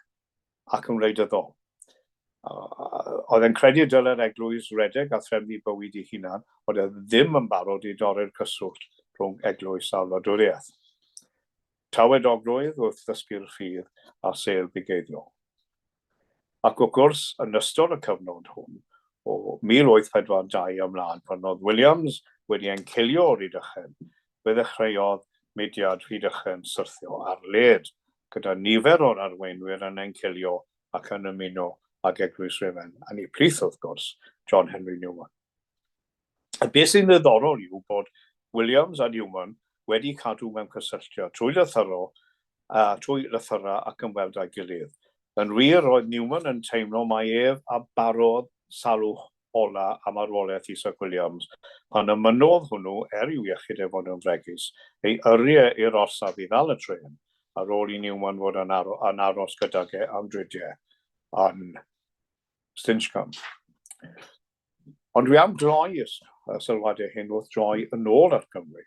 ac yn wleidyddol. Oedd e'n credu y dylai'r Eglwys redeg a threfnu bywyd ei hunan, ond oedd ddim yn barod i dorri'r cyswllt rhwng Eglwys a wladwriaeth. Tawedogrwydd wrth ddysgu'r ffydd a sêl bugeiliol. Ac wrth gwrs, yn ystod y cyfnod hwn, o 1842 ymlaen, pan oedd Williams wedi encilio o Rydychen, fe ddechreuodd mudiad Rhydychen syrthio ar led, gyda nifer o'r arweinwyr yn encilio ac yn ymuno ag Eglwys Rufain, yn eu plith, wrth gwrs, John Henry Newman. A beth sy'n ddiddorol yw bod Williams a Newman wedi cadw mewn cysylltiad trwy lythyro, uh, trwy lythyrau ac ymweld â'i gilydd. Yn wir, roedd Newman yn teimlo mai ef a barodd salwch ola a marwolaeth Isaac Williams pan ymynodd hwnnw, er i'w iechyd ef fod yn fregus, ei yrru e i'r orsaf i ddal y trên, ar ôl i Newman fod yn, aro yn aros gydag e am dridiau yn Stinchcombe. Ond dwi am gloi y sylwadau hyn wrth droi yn ôl at Gymru,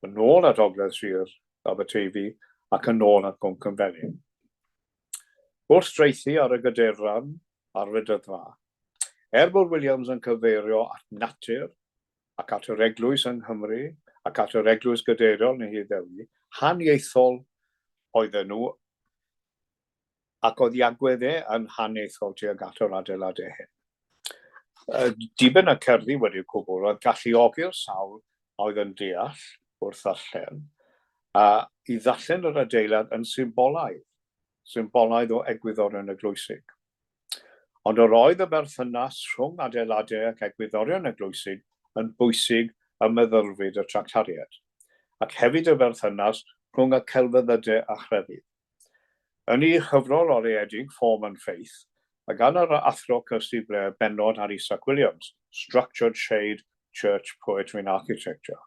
yn ôl at Ogledd Sir Aberteifi ac yn ôl at Gwm Cynfelyn. Wrth draethu ar y gadeirlan a'r fedyddfa, er bod Williams yn cyfeirio at natur ac at yr eglwys yng Nghymru ac at yr eglwys gadeiriol neu Hyddewi, haniaethol oedden nhw ac oedd ei agwedd e yn haniaethol tuag at yr adeiladau hyn. Diben y cerddi wedi'r cwbl oedd galluogi'r sawl a oedd yn deall wrth ddarllen, a i ddarllen yr adeilad yn symbolaidd, symbolaidd o egwyddorion eglwysig. Ond yr oedd y berthynas rhwng adeiladau ac egwyddorion eglwysig yn bwysig ym meddylfryd y Tractariaid, ac hefyd y berthynas rhwng y celfyddydau a chrefydd. Yn ei chyfrol oleuedig Form and Faith, mae gan yr Athro Kirsty Blair bennod ar Isaac Williams, Structured Shade, Church, Poetry and Architecture.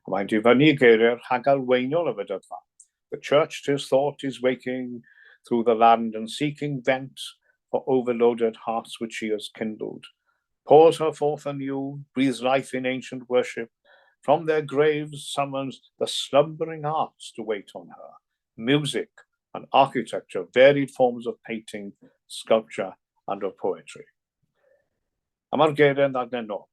A mae'n dyfynnu geiriau rhagalweinol y fedyddfa, The church, 'tis thought, is waking through the land and seeking vent for overloaded hearts which she has kindled. Pours her forth anew, breathes life in ancient worship, from their graves summons the slumbering arts to wait on her, music and architecture, varied forms of painting, sculpture and of Poetry. A mae'r geiriau'n ddadlennol.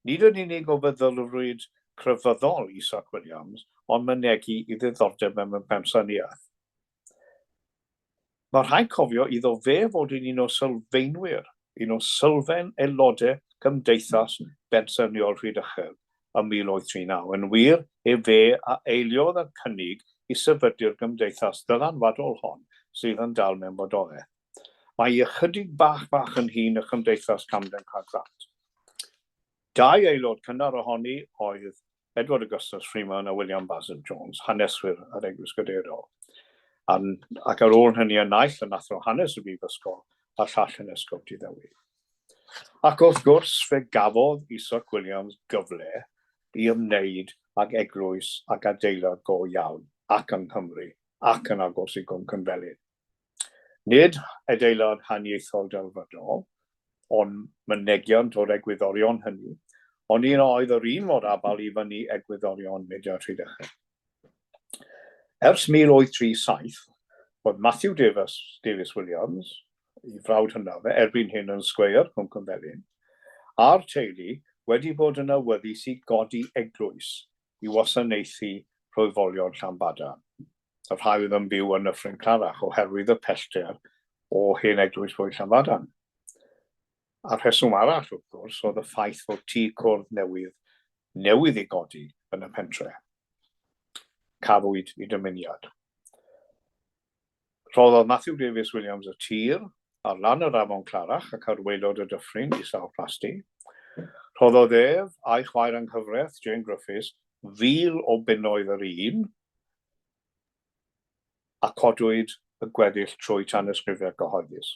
Nid yn unig o feddylfryd crefyddol Isaac Williams, ond mynegi i ddiddordeb mewn pensaernïaeth. Mae rhaid cofio iddo fe fod yn un o sylfaenwyr, un o sylfaen aelodau Cymdeithas Bensaernïol Rhydychen ym 1839. Yn wir, e fe a eiliodd y cynnig i sefydlu'r gymdeithas ddylanwadol hon sydd yn dal mewn bodolaeth. Mae hi ychydig bach bach yn hŷn na Chymdeithas Camden Grant. Dau aelod cynnar ohoni oedd Edward Augustus Freeman a William Basil Jones, haneswyr yr Eglwys Gadeiriol. Ac ar ôl hynny y naill yn athro hanes y brifysgol a'r llall yn esgob Tyddewi. Ac wrth gwrs fe gafodd Isaac Williams gyfle i ymwneud ag eglwys ac adeilad go iawn ac yng Nghymru ac yn agos i Gwm Cynfelyn. Nid adeilad haniaethol delfrydol, ond mynegiant o'r egwyddorion hynny, ond un a oedd yr un mor abl i fynnu egwyddorion Mudiad Rhydychen. Ers 1837, roedd Matthew Davies, Davies Williams, ei frawd hynaf fe, erbyn hyn yn Sgweier, Cwm Cynfelyn, a'r teulu wedi bod yn awyddus i godi eglwys i wasanaethu plwyfolion Llanbadarn. y rhai oedd yn byw yn Nyffryn Clarach oherwydd y pellter o hen eglwys Bwyd Llanbadarn. A'r rheswm arall, wrth gwrs, oedd y ffaith fod tŷ cwrdd newydd newydd ei godi yn y pentre. Cafwyd i dymuniad. Rhoddodd Matthew Davies Williams y tir ar lan yr afon Clarach ac ar waelod y dyffryn i sawl plasty. Rhoddodd ef a'i chwaer yng nghyfraith, Jane Griffiths, £1,000 yr un, a codwyd y gweddill trwy tanysgrifiad cyhoeddus.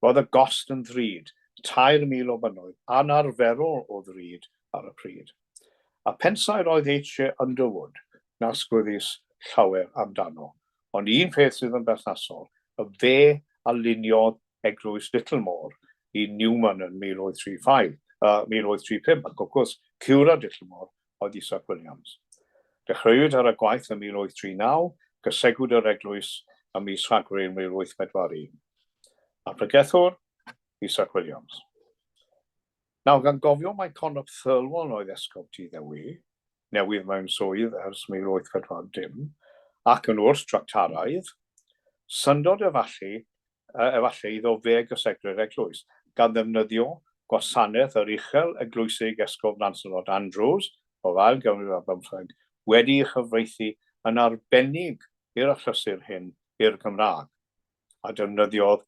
Roedd y gost yn ddrud, 3,000 o bunnoedd, anarferol o ddrud ar y pryd. A phensaer oedd H.J. Underwood, nas gwyddys llawer amdano. Ond un peth sydd yn berthnasol, y fe a luniodd eglwys Littlemore i Newman yn 1835, 1835, ac wrth gwrs, cured Littlemore oedd Isaac Williams. Dechreuwyd ar y gwaith ym 1839, gysegwyd yr eglwys ym mis Rhagfyr 1841. A'r pregethwr, Isaac Williams. Nawr, gan gofio mai Conop Thirlwall oedd esgob Tŷ Ddewi, newydd mewn swydd ers 1840, ac yn wrth Tractaraidd, syndod efallai efallai iddo fe gysegru'r eglwys, gan ddefnyddio gwasanaeth yr Uchel Eglwysig Esgob Lancelot Andrews o'r ail ganrif ar bymtheg, wedi'i chyfreithu yn arbennig i'r achlysur hyn i'r Gymraeg, a defnyddiodd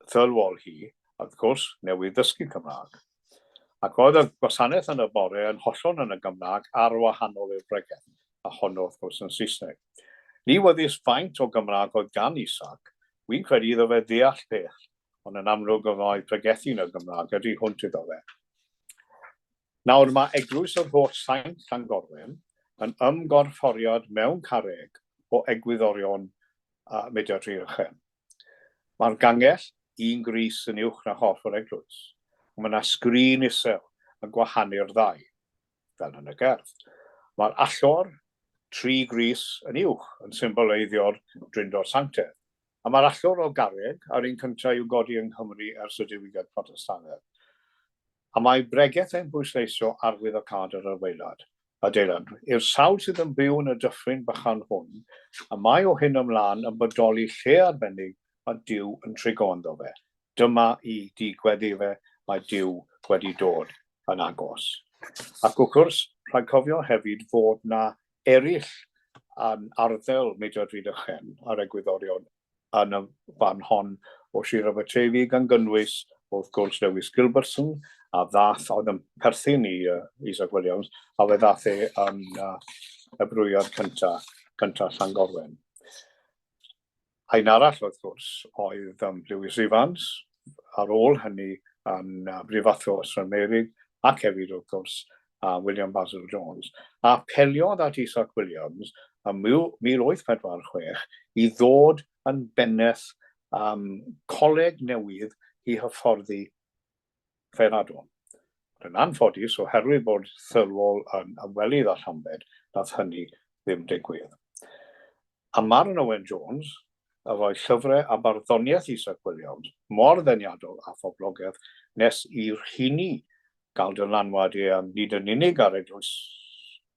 Thirlwall hi, wrth gwrs, newydd ddysgu Cymraeg. Ac roedd y gwasanaeth yn y bore yn hollol yn y Gymraeg ar wahanol i'r bregeth, a honno wrth gwrs yn Saesneg. Ni wyddys faint o Gymraeg oedd gan Isaac, wi'n credu iddo fe ddeall peth, ond yn amlwg yr oedd pregethu yn y Gymraeg y tu hwnt iddo fe. Nawr mae Eglwys yr Holl Saint Llangorwen yn ymgorfforiad mewn carreg o egwyddorion Mudiad Rhydychen. Mae'r gangell un gris yn uwch na chorff yr eglwys, ond mae yna sgrin isel yn gwahanu'r ddau, fel yn y gerdd. Mae'r allor tri gris yn uwch, yn symboleiddio'r Drindod Sanctaidd. A mae'r allor o garreg, a'r un cyntaf i'w godi yng Nghymru ers y Diwygiad Protestannaidd. A mae bregeth yn pwysleisio arwyddocâd yr adeilad. Adeilad. I'r sawl sydd yn byw yn y dyffryn bychan hwn, y mae o hyn ymlaen yn bodoli lle arbennig mae Duw yn trigo ynddo fe. Dyma i di gweddi fe, mae Duw wedi dod yn agos. Ac wrth gwrs, rhaid cofio hefyd fod na eraill yn arddel Mudiad Rhydychen a'r egwyddorion yn y fan hon o Sir Aberteifi, gan gynnwys, wrth gwrs, Lewis Gilbertson, a ddath, oedd yn perthyn i Isaac Williams, a fe ddath e yn y brwyad cynta, cynta Llangorwen. A un arall, wrth gwrs, oedd Lewis Evans, ar ôl hynny yn brifathro Ystrad Meurig, ac hefyd, wrth gwrs, William Basil Jones, a apeliodd at Isaac Williams ym 1846 i ddod yn bennaeth um, coleg newydd i hyfforddi Fferadon. Yn anffodus, oherwydd bod Thirlwall yn ymwelydd â Llambed, nath hynny ddim digwydd. A Maron Owen Jones, yr oedd llyfrau a barddoniaeth Isaac Williams mor ddeniadol a phoblogaidd nes i'r rheini gael dylanwad eang nid yn unig ar eglwys,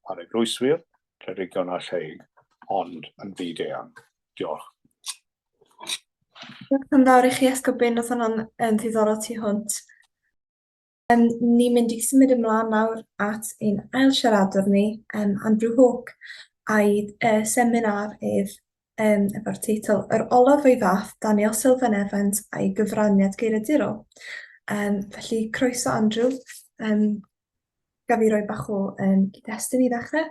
ar eglwyswyr, clerigion a lleyg, ond yn fyd-eang. Diolch. Diolch yn fawr i chi, Esgob Wyn, oedd hwnna'n yn ddiddorol tu hwnt. Ni'n mynd i symud ymlaen nawr at ein ail siaradwr ni, Andrew Hawke, a'i seminar ef efo'r teitl Yr Olaf o'i Fath, Daniel Sylvan Evans a'i Gyfraniad Geiriadurol. Felly, croeso Andrew. Gaf i roi bach o gyd-destun i ddechrau.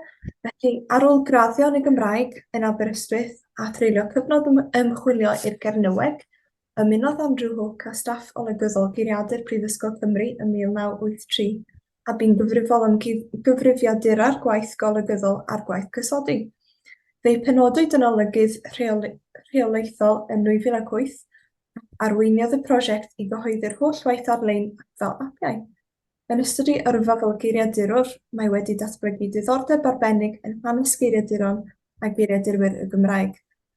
Felly, ar ôl graddio yn y Gymraeg yn Aberystwyth a threulio cyfnod ymchwilio i'r Gernyweg, Ymunodd Andrew Hook â staff olygyddol Geiriadur Prifysgol Cymru ym 1983, a bu'n gyfrifol am gyfrifiadura'r gwaith golygyddol a'r gwaith cysodi. Fe'i penodwyd yn olygydd rheolaethol yn 2008, ac arweiniodd y prosiect i gyhoeddi'r holl waith ar-lein ac fel apiau. Yn ystod ei yrfa fel geiriadurwr, mae wedi datblygu diddordeb arbennig yn hanes geiriaduron a geiriadurwyr y Gymraeg.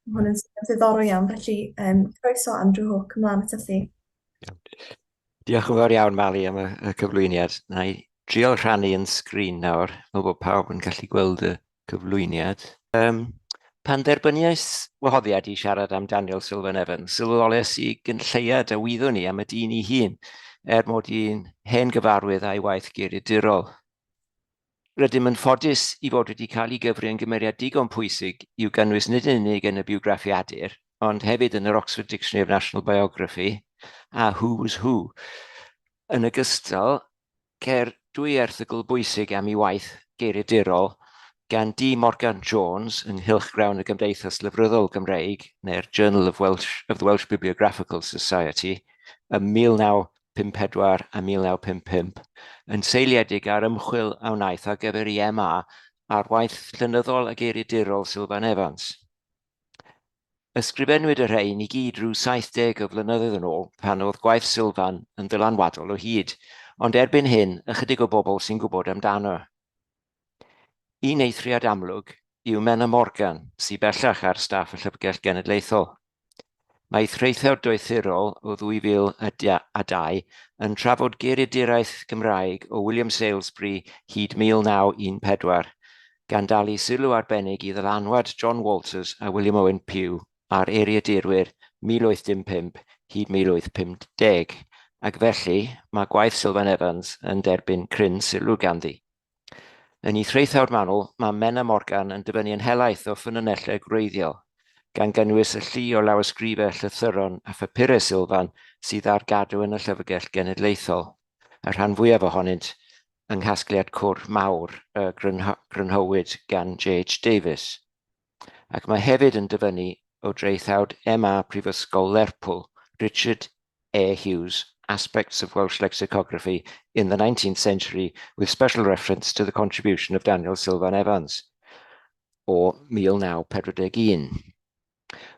Mae hwn yn swnio'n ddiddorol iawn, felly um, croeso Andrew Hook, ymlaen at chi. Diolch yn fawr iawn, Mali, am y, y cyflwyniad. Na i drio rhannu yn sgrin nawr, fel bod pawb yn gallu gweld y cyflwyniad. Um, pan dderbyniais wahoddiad i siarad am Daniel Sylvan Evans, sylweddolais i gyn lleied a wyddwn i am y dyn ei hun, er mod i'n hen gyfarwydd â'i waith geiriadurol. Rydym yn ffodus i fod wedi cael ei gyfri yn gymeriad digon pwysig i'w gynnwys nid yn unig yn y bywgraffiadur, ond hefyd yn yr Oxford Dictionary of National Biography a Who's Who. Yn ogystal, Ceir dwy erthygl bwysig am ei waith geiriadurol gan D Morgan Jones yng Nghylchgrawn y Gymdeithas Lyfryddol Gymreig, neu'r Journal of, Welsh, of the Welsh Bibliographical Society, ym 1954 a 1955, yn seiliedig ar ymchwil a wnaeth ar gyfer ei MA ar waith llenyddol a geiriadurol Sylvan Evans. Ysgrifennwyd y rhain i gyd rhyw 70 o flynyddoedd yn ôl, pan oedd gwaith Sylvan yn ddylanwadol o hyd, ond erbyn hyn, ychydig o bobl sy'n gwybod amdano. Un eithriad amlwg yw Menna Morgan, sy bellach ar staff y Llyfrgell Genedlaethol. Mae ei thraethawd doethurol o 2002 yn trafod geiriaduraeth Gymraeg o William Salesbury hyd 1914, gan dalu sylw arbennig i ddylanwad John Walters a William Owen Pughe ar eiriadurwyr 1805 hyd 1850, ac felly mae gwaith Sylvan Evans yn derbyn cryn sylw ganddi. Yn ei thraethawd manwl, mae Menna Morgan yn dyfynnu yn helaeth o ffynonellau gwreiddiol, gan gynnwys y llu o lawysgrifau, llythyron a phapurau Sylvan sydd ar gadw yn y Llyfrgell Genedlaethol, y rhan fwyaf ohonynt yng nghasgliad cwr mawr y grynhowyd gan JH Davies. Ac mae hefyd yn dyfynnu o draethawd MA Prifysgol Lerpwl, Richard A. Hughes, Aspects of Welsh Lexicography in the 19th Century with special reference to the contribution of Daniel Sylvan Evans o 1941.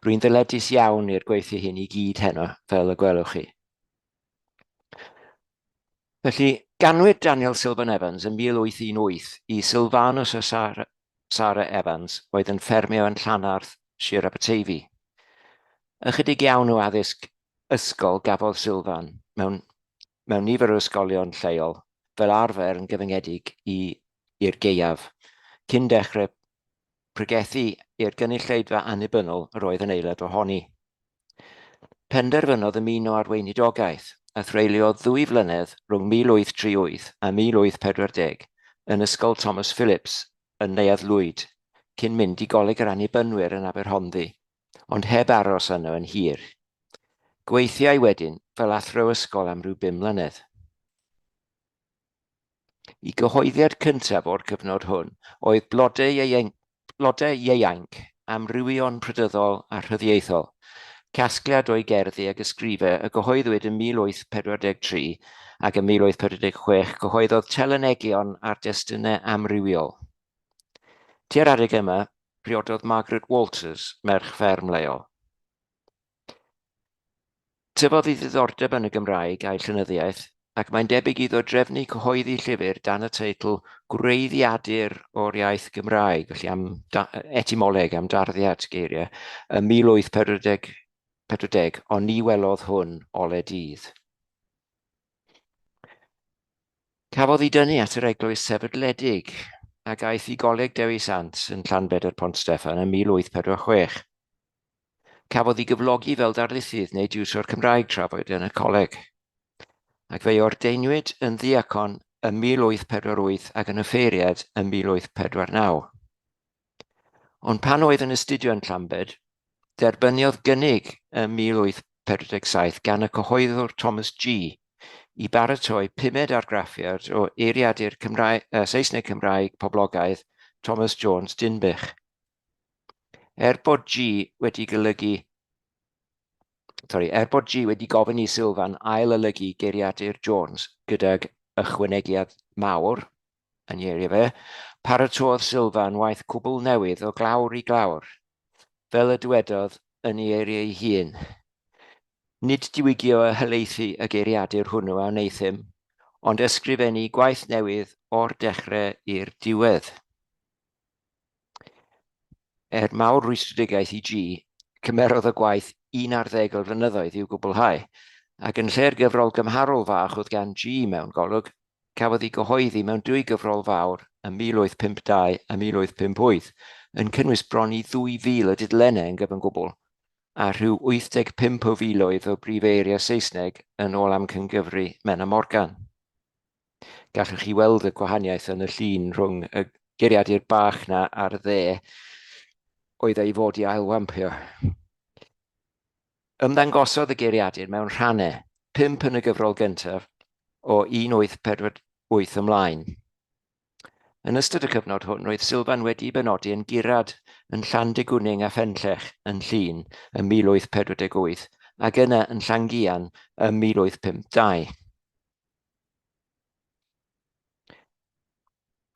Rwy'n ddyledus iawn i'r gweithiau hyn i gyd heno, fel y gwelwch chi. Felly, ganwyd Daniel Sylvan Evans yn 1818 i Sylvanus a Sarah, Sarah Evans, oedd yn ffermio yn Llanarth, Sir Aberteifi. Ychydig iawn o addysg ysgol gafodd Sylvan mewn, mewn nifer o ysgolion lleol, fel arfer yn gyfyngedig i, i'r gaeaf, cyn dechrau pregethu i'r gynulleidfa annibynnol yr oedd yn aelod ohoni. Penderfynodd ymuno â'r weinidogaeth, a threuliodd ddwy flynedd rhwng 1838 a 1840 yn Ysgol Thomas Phillips yn Neuadd Lwyd, cyn mynd i Goleg yr Annibynwyr yn Aberhonddu, ond heb aros yno yn hir. Gweithiai wedyn fel athro ysgol am ryw bum mlynedd. Y cyhoeddiad cyntaf o'r cyfnod hwn oedd Blodau Ieuenc, Blodau Ieuainc, Amrywion Prydyddol a Rhyddieithol, casgliad o'i gerddi ag ysgrifau a gyhoeddwyd yn 1843 ac yn 1846 cyhoeddodd Telynegion ar destunau amrywiol. Tua'r adeg yma, priododd Margaret Walters, merch fferm leol. Tyfodd ei ddiddordeb yn y Gymraeg a'i llenyddiaeth. ac mae'n debyg iddo drefnu cyhoeddi llyfr dan y teitl Gwreiddiadur o'r Iaith Gymraeg, felly am etymoleg, am darddiad geiriau, ym 1840, 40, ond ni welodd hwn ole dydd. Cafodd ei dynnu at yr eglwys sefydledig ac aeth i Goleg Dewi Sant yn Llanbedr Pont Steffan ym 1846. Cafodd ei gyflogi fel darlithydd neu diwtor Cymraeg tra bod yn y coleg, ac fe'i ordeiniwyd yn ddiacon ym 1848 ac yn offeiriad ym 1849. Ond pan oedd yn astudio yn Llambed, derbyniodd gynnig ym 1847 gan y cyhoeddwr Thomas Gee i baratoi pumed argraffiad o eiriadur Cymraeg, Saesneg Cymraeg poblogaidd Thomas Jones Dinbych. Er bod Gee wedi golygu sorry, er bod Gee wedi gofyn i Silvan ail-olygu geiriadur Jones gydag ychwanegiad mawr, yn ei eiriau fe, paratôdd Silvan waith cwbl newydd o glawr i glawr, fel y dywedodd yn ei eiriau ei hun. Nid diwygio a helaethu y geiriadur hwnnw a wneuthum, ond ysgrifennu gwaith newydd o'r dechrau i'r diwedd. Er mawr rwystredigaeth i Gee, cymerodd y gwaith un ar ddeg o flynyddoedd i'w gwblhau, ac yn lle'r gyfrol gymharol fach oedd gan Gee mewn golwg, cafodd ei gyhoeddi mewn dwy gyfrol fawr ym 1852 a 1858, yn cynnwys bron i 2,000 o dudalennau yn gyfan gwbl, a rhyw 85 o filoedd o brif eiriau Saesneg yn ôl amcangyfri Menna Morgan. Gallwch chi weld y gwahaniaeth yn y llun rhwng y geiriadur bach na ar y dde oedd ei fod i ailwampio. Ymddangosodd y geiriadur mewn rhannau, pump yn y gyfrol gyntaf o 1848 ymlaen. Yn ystod y cyfnod hwn, roedd Silvan wedi'i benodi yn gurad yn Llandegwning a Phenllech yn Llŷn ym 1848 ac yna yn Llangian ym 1852.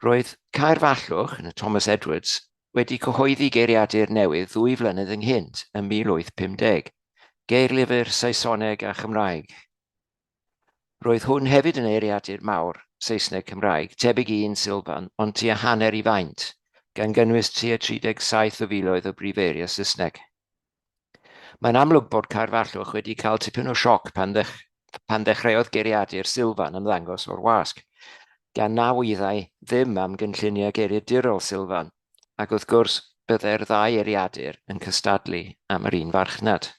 Roedd Caerfallwch, yn y Thomas Edwards, wedi cyhoeddi geiriadur newydd ddwy flynedd ynghynt, ym 1850, geirlyfr Saesoneg a Chymraeg. Roedd hwn hefyd yn eiriadur mawr Saesneg-Cymraeg, tebyg i un Silvan, ond tua hanner i faint, gan gynnwys tua 37 o filoedd o brifeiriau Saesneg. Mae'n amlwg bod Caerfallwch wedi cael tipyn o sioc pan, ddech, pan ddechreuodd geiriadur Silvan ymddangos o'r wasg, gan na wyddai ddim am gynlluniau geiriadurol Silvan, ac wrth gwrs byddai'r ddau eiriadur yn cystadlu am yr un farchnad.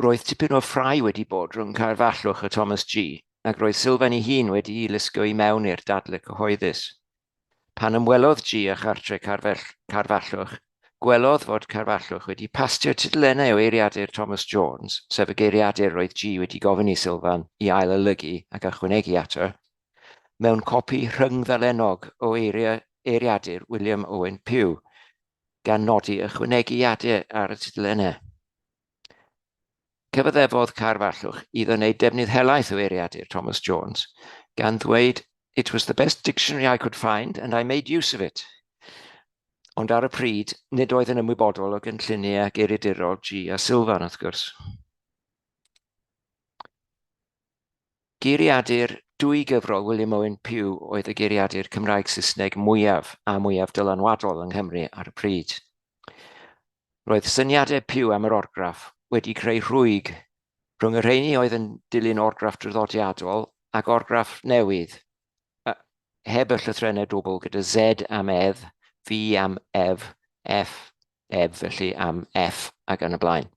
Roedd tipyn o ffrae wedi bod rhwng Caerfallwch a Thomas Gee, ac roedd Silvan ei hun wedi'i lusgo i mewn i'r dadle cyhoeddus. Pan ymwelodd Gee â chartre Caerfallwch, gwelodd fod Caerfallwch wedi pastio tudalennau o eiriadur Thomas Jones, sef y geiriadur roedd Gee wedi gofyn i Silvan i ail-olygu ac ychwanegu ato, mewn copi rhyngddalennog o eiriadur William Owen Pughe, gan nodi ychwanegiadau ar y tudalennau. Cyfaddefodd Caerfallwch iddo wneud defnydd helaeth o eiriadur Thomas Jones, gan ddweud It was the best dictionary I could find and I made use of it. Ond ar y pryd, nid oedd yn ymwybodol o gynlluniau geiriadurol Gee a Silvan, wrth gwrs. Geiriadur dwy gyfrol Wiliam Owen Pughe oedd y geiriadur Cymraeg-Saesneg mwyaf a mwyaf dylanwadol yng Nghymru ar y pryd. Roedd syniadau Pughe am yr orgraff wedi creu rhwyg rhwng y rheini oedd yn dilyn orgraff draddodiadol ac orgraff newydd, heb y llythrennau dwbl gyda Z am edd, V am ef, F, ef felly am F ac yn y blaen.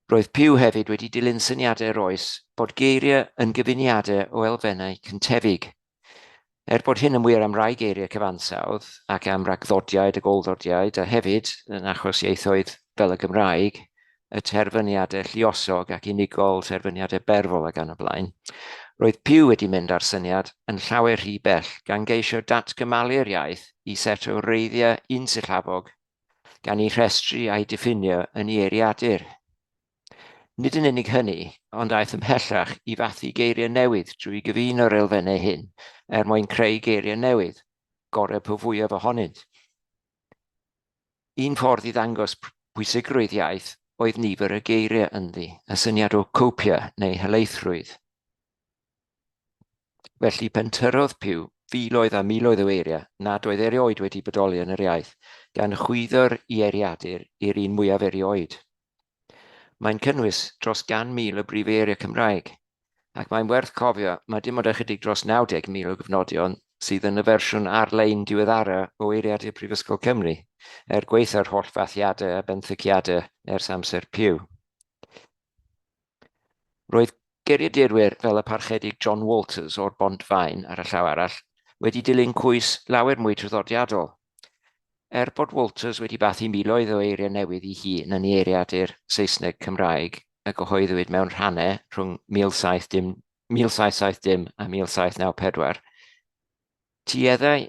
Roedd Pugh hefyd wedi dilyn syniadau'r oes bod geiriau yn gyfuniadau o elfennau cyntefig. Er bod hyn yn wir am rai geiriau cyfansawdd ac am ragddodiaid ac ôl-ddodiaid, a hefyd, yn achos ieithoedd fel y Gymraeg, y terfyniadau lluosog ac unigol, terfyniadau berfol ac yn y blaen, roedd Pugh wedi mynd â'r syniad yn llawer rhy bell, gan geisio datgymalu'r iaith i set o wreiddiau unsillafoog gan eu rhestru a'u diffinio yn ei eiriadur. Nid yn unig hynny, ond aeth ymhellach i fathu geiriau newydd drwy gyfuno'r elfennau hyn er mwyn creu geiriau newydd, gorau po fwyaf ohonynt. Un ffordd i ddangos pwysigrwydd iaith oedd nifer y geiriau ynddi, y syniad o copia neu helaethrwydd. Felly pentyrrodd Pugh filoedd a miloedd o eiriau nad oedd erioed wedi bodoli yn yr iaith, gan chwyddo'r eiriadur i'r un mwyaf erioed. Mae'n cynnwys dros 100,000 o brif eiriau Cymraeg, ac mae'n werth cofio mai dim ond ychydig dros 90,000 o gofnodion sydd yn y fersiwn ar-lein diweddara o Eiriadur Prifysgol Cymru, er gwaetha'r holl fathiadau a benthyciadau ers amser Pugh. Roedd geiriadurwyr fel y Parchedig John Walters o'r Bont Faen, ar y llaw arall, wedi dilyn cwys lawer mwy traddodiadol. Er bod Walters wedi bathu miloedd o eiriau newydd ei hun yn ei eiriadur Saesneg-Cymraeg a gyhoeddwyd mewn rhannau rhwng 1770 a 1794, Tueddai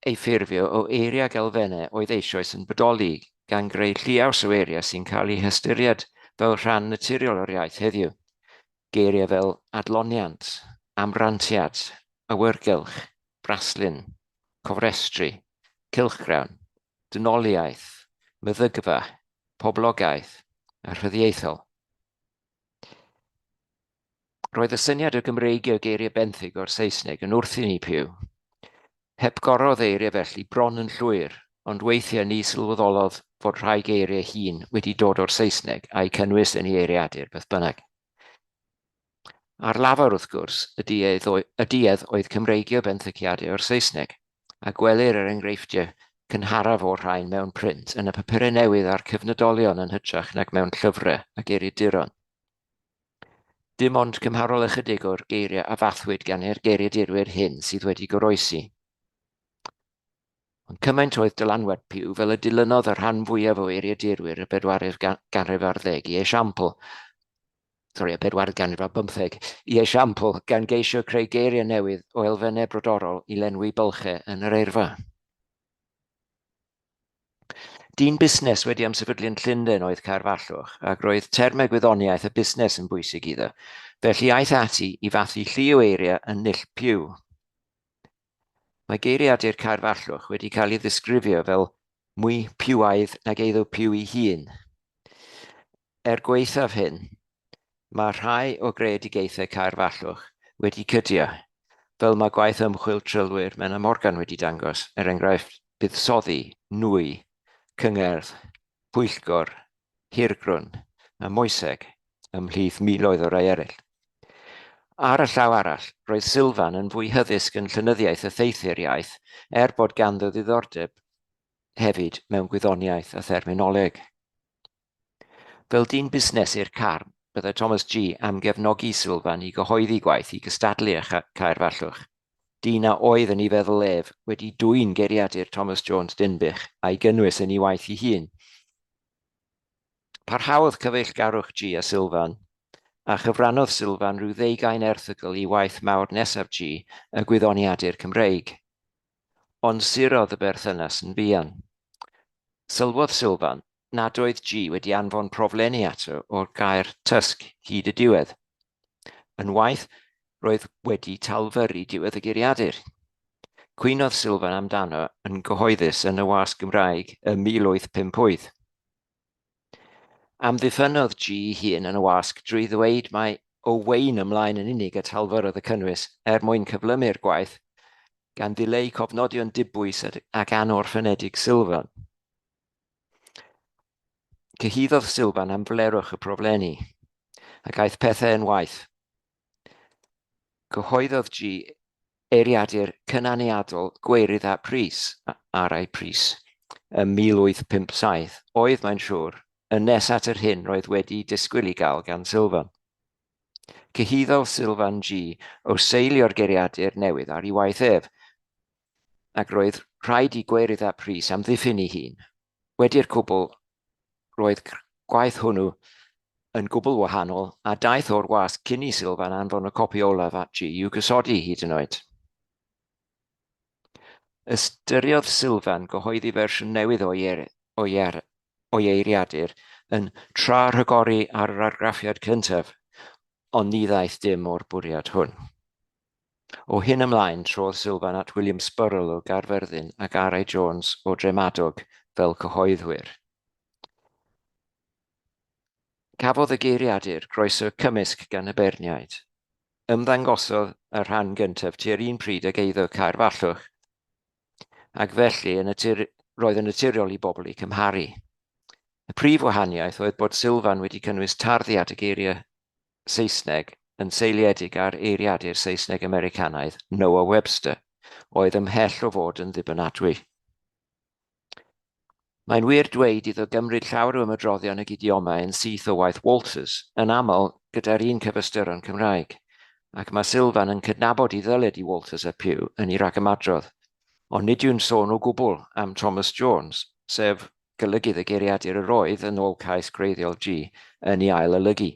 ei ffurfio o eiriau ac elfennau oedd eisoes yn bodoli, gan greu lliaws o eiriau sy'n cael eu hystyried fel rhan naturiol o'r iaith heddiw, geiriau fel adloniant, amrantiad, awyrgylch, braslun, cofrestru, cylchgrawn, dynoliaeth, meddygfa, poblogaeth, a rhyddieithol. Roedd y syniad o Gymreigio geiriau benthyg o'r Saesneg yn wrthun i Pugh. Hepgorodd eiriau felly bron yn llwyr, ond weithiau ni sylweddolodd fod rhai geiriau hŷn wedi dod o'r Saesneg a'u cynnwys yn ei eiriadur beth bynnag. Ar lafar, wrth gwrs, y duedd y duedd oedd Cymreigio benthyciadau o'r Saesneg, a gwelir yr enghreifftiau cynharaf o'r rhain mewn print yn y papurau newydd a'r cyfnodolion yn hytrach nag mewn llyfrau a geiriaduron. Dim ond cymharol ychydig o'r geiriau a fathwyd gan yr geiriadurwyr hyn sydd wedi goroesi. Ond cymaint oedd dylanwad Pugh fel y dilynodd y rhan fwyaf o eiriadurwyr y bedwaredd ganrif ar ddeg i esiampl, sori, y bedwaredd ganrif ar bymtheg, i esiampl, gan geisio creu geiriau newydd o elfennau brodorol i lenwi bylchau yn yr eirfa. Dyn busnes wedi ymsefydlu yn Llundain oedd Caerfallwch, ac roedd termau gwyddoniaeth a busnes yn bwysig iddo, felly aeth ati i fathu llu o eiriau yn null Pugh. Mae geiriadur Caerfallwch wedi cael ei ddisgrifio fel mwy Pughaidd nag eiddo Pugh ei hun. Er gwaethaf hyn, mae rhai o greadigaethau Caerfallwch wedi cydio, fel mae gwaith ymchwil trylwyr Menna Morgan wedi dangos, er enghraifft, buddsoddi, nwy, cyngerdd, pwyllgor, hirgrwn a moeseg, ymhlith miloedd o rai eraill. Ar y llaw arall, roedd Silvan yn fwy hyddysg yn llenyddiaeth a theithi'r iaith, er bod ganddo ddiddordeb hefyd mewn gwyddoniaeth a therminoleg. Fel dyn busnes i'r carn, byddai Thomas Gee am gefnogi Silvan i gyhoeddi gwaith i gystadlu â Caerfallwch, dyn a oedd yn ei feddwl ef wedi dwyn geiriadur Thomas Jones Dinbych a'i gynnwys yn ei waith ei hun. Parhaodd cyfeillgarwch Gee a Silvan, a chyfrannodd Silvan rhyw ddeugain erthygl i waith mawr nesaf Gee, y Gwyddoniadur Cymreig. Ond surodd y berthynas yn fuan. Sylwodd Silvan nad oedd Gee wedi anfon proflenni ato o'r gair tysg hyd y diwedd. Yn waeth, roedd wedi talfyrru diwedd y geiriadur. Cwynodd Silvan amdano yn gyhoeddus yn y wasg Gymraeg ym 1858. Amddiffynnodd Gee ei hun yn y wasg drwy ddweud mai o wên ymlaen yn unig y talfyrrodd y cynnwys er mwyn cyflymu'r gwaith, gan ddileu cofnodion dibwys ac anorffenedig Silvan. Cyhuddodd Silvan am flerwch y proflenni, ac aeth pethau yn waeth. Cyhoeddodd Gee eiriadur cynaniadol Gweirydd ap Rhys, R.I. Prys, ym 1857, oedd, mae'n siŵr, yn nes at yr hyn roedd wedi disgwyl i gael gan Silvan. Cyhuddodd Silvan Gee o seilio'r geiriadur newydd ar ei waith ef, ac roedd rhaid i Gweirydd ap Rhys amddiffyn ei hun. Wedi'r cwbl, roedd gwaith hwnnw yn gwbl wahanol, a daeth o'r wasg cyn i Silvan anfon y copi olaf at Gee i'w gosodi, hyd yn oed. Ystyriodd Silvan gyhoeddi fersiwn newydd o'i, o'i, o'i eiriadur yn tra rhagori ar yr argraffiad cyntaf, ond ni ddaeth dim o'r bwriad hwn. O hyn ymlaen, trodd Silvan at William Spurrell o Gaerfyrddin ac R.I. Jones o Dremadog fel cyhoeddwyr. Cafodd y geiriadur groeso cymysg gan y beirniaid. Ymddangosodd y rhan gyntaf tua'r un pryd ag eiddo Caer Fallwch, ac felly yn natur, roedd yn naturiol i bobl eu cymharu. Y prif wahaniaeth oedd bod Silvan wedi cynnwys tarddiad y geiriau Saesneg yn seiliedig ar eiriadur Saesneg Americanaidd Noah Webster, oedd ymhell o fod yn ddibynadwy. Mae'n wir dweud iddo gymryd llawer o ymadroddion ag idiomau yn syth o waith Walters, yn aml gyda'r un cyfystyron Cymraeg, ac mae Silvan yn cydnabod ei ddyled i Walters a Pugh yn ei ragymadrodd, ond nid yw'n sôn o gwbl am Thomas Jones, sef golygydd y geiriadur yr oedd, yn ôl cais gwreiddiol Gee, yn ei ail-olygu.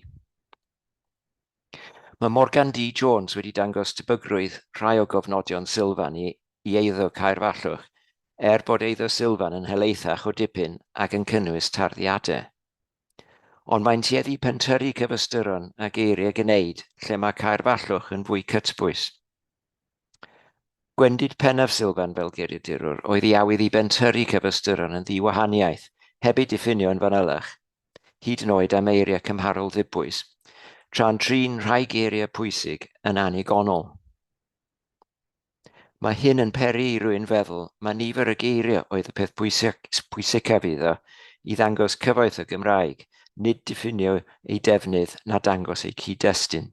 Mae Morgan D. Jones wedi dangos tebygrwydd rhai o gofnodion Silvan i eiddo Caerfallwch, er bod eiddo Silvan yn helaethach o dipyn ac yn cynnwys tarddiadau. Ond mae'n tueddu pentyrru cyfystyron a geiriau gwneud lle mae Caerfallwch yn fwy cytbwys. Gwendid pennaf Silvan fel geiriadurwr oedd ei awydd i bentyrru cyfystyron yn ddiwahaniaeth, heb eu diffinio yn fanylach, hyd yn oed am eiriau cymharol ddibwys, tra'n trin rhai geiriau pwysig yn annigonol. Mae hyn yn peri i rywun feddwl mae nifer y geiriau oedd y peth pwysicaf iddo i ddangos cyfoeth y Gymraeg, nid diffinio eu defnydd na dangos eu cyd-destun.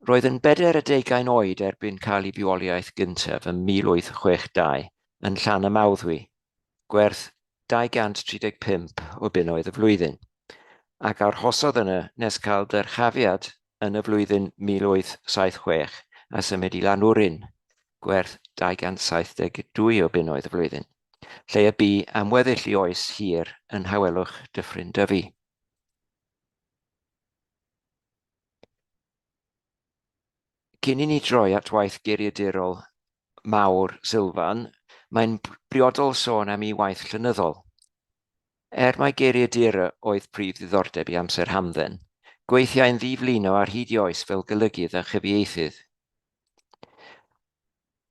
Roedd yn bedair a deugain oed erbyn cael ei fywoliaeth gyntaf ym 1862 yn Llanymawddwy, gwerth 235 o bunnoedd y flwyddyn, ac arhosodd yno nes cael dyrchafiad yn y flwyddyn 1876 a symud i Lanwrin, gwerth 272 o bunnoedd y flwyddyn, lle y bu am weddill ei oes hir yn nhawelwch Dyffryn Dyfi. Cyn i ni droi at waith geiriadurol mawr Silvan, mae'n briodol sôn am ei waith llenyddol. Er mai geiriadura oedd prif ddiddordeb ei amser hamdden, gweithiai'n ddi-flino ar hyd ei oes fel golygydd a chyfieithydd.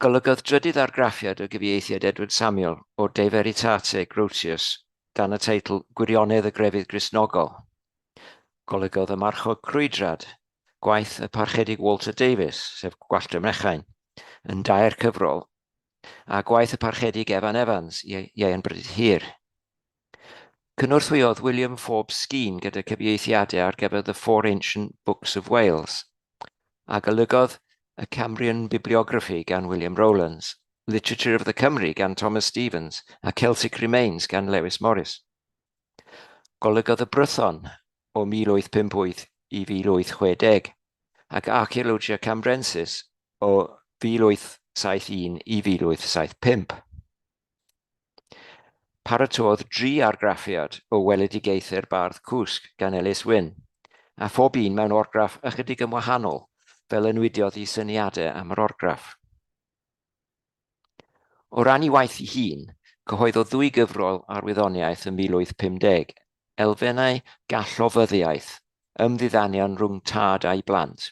Golygodd drydydd argraffiad o gyfieithiad Edward Samuel o De Veritate Grotius dan y teitl Gwirionedd y Grefydd Gristnogol. Golygodd Y Marchog Crwydrad, gwaith y Parchedig Walter Davies, sef Gwallter Mrechain, yn dair cyfrol, a gwaith y Parchedig Evan Evans, Ieuan Bryd Hir. Cynorthwyodd William Forbes Skene gyda cyfieithiadau ar gyfer The Four Ancient Books of Wales, a golygodd y Cambrian Bibliography gan William Rowlands, Literature of the Cymry gan Thomas Stephens a Celtic Remains gan Lewis Morris. Golygodd y Brython o 1858 i 1860 ac Archaeologia Cambrensis o 1871 i 1875. Paratôdd dri argraffiad o Weledigaethau'r Bardd Cwsg gan Ellis Wynne, a phob un mewn orgraff ychydig yn wahanol, fel y nwydiodd ei syniadau am yr orgraff. O ran ei waith ei hun, cyhoeddodd ddwy gyfrol ar wyddoniaeth ym 1850, Elfennau Gallofyddiaeth, Ymddiddanion rhwng Tad a'i Blant,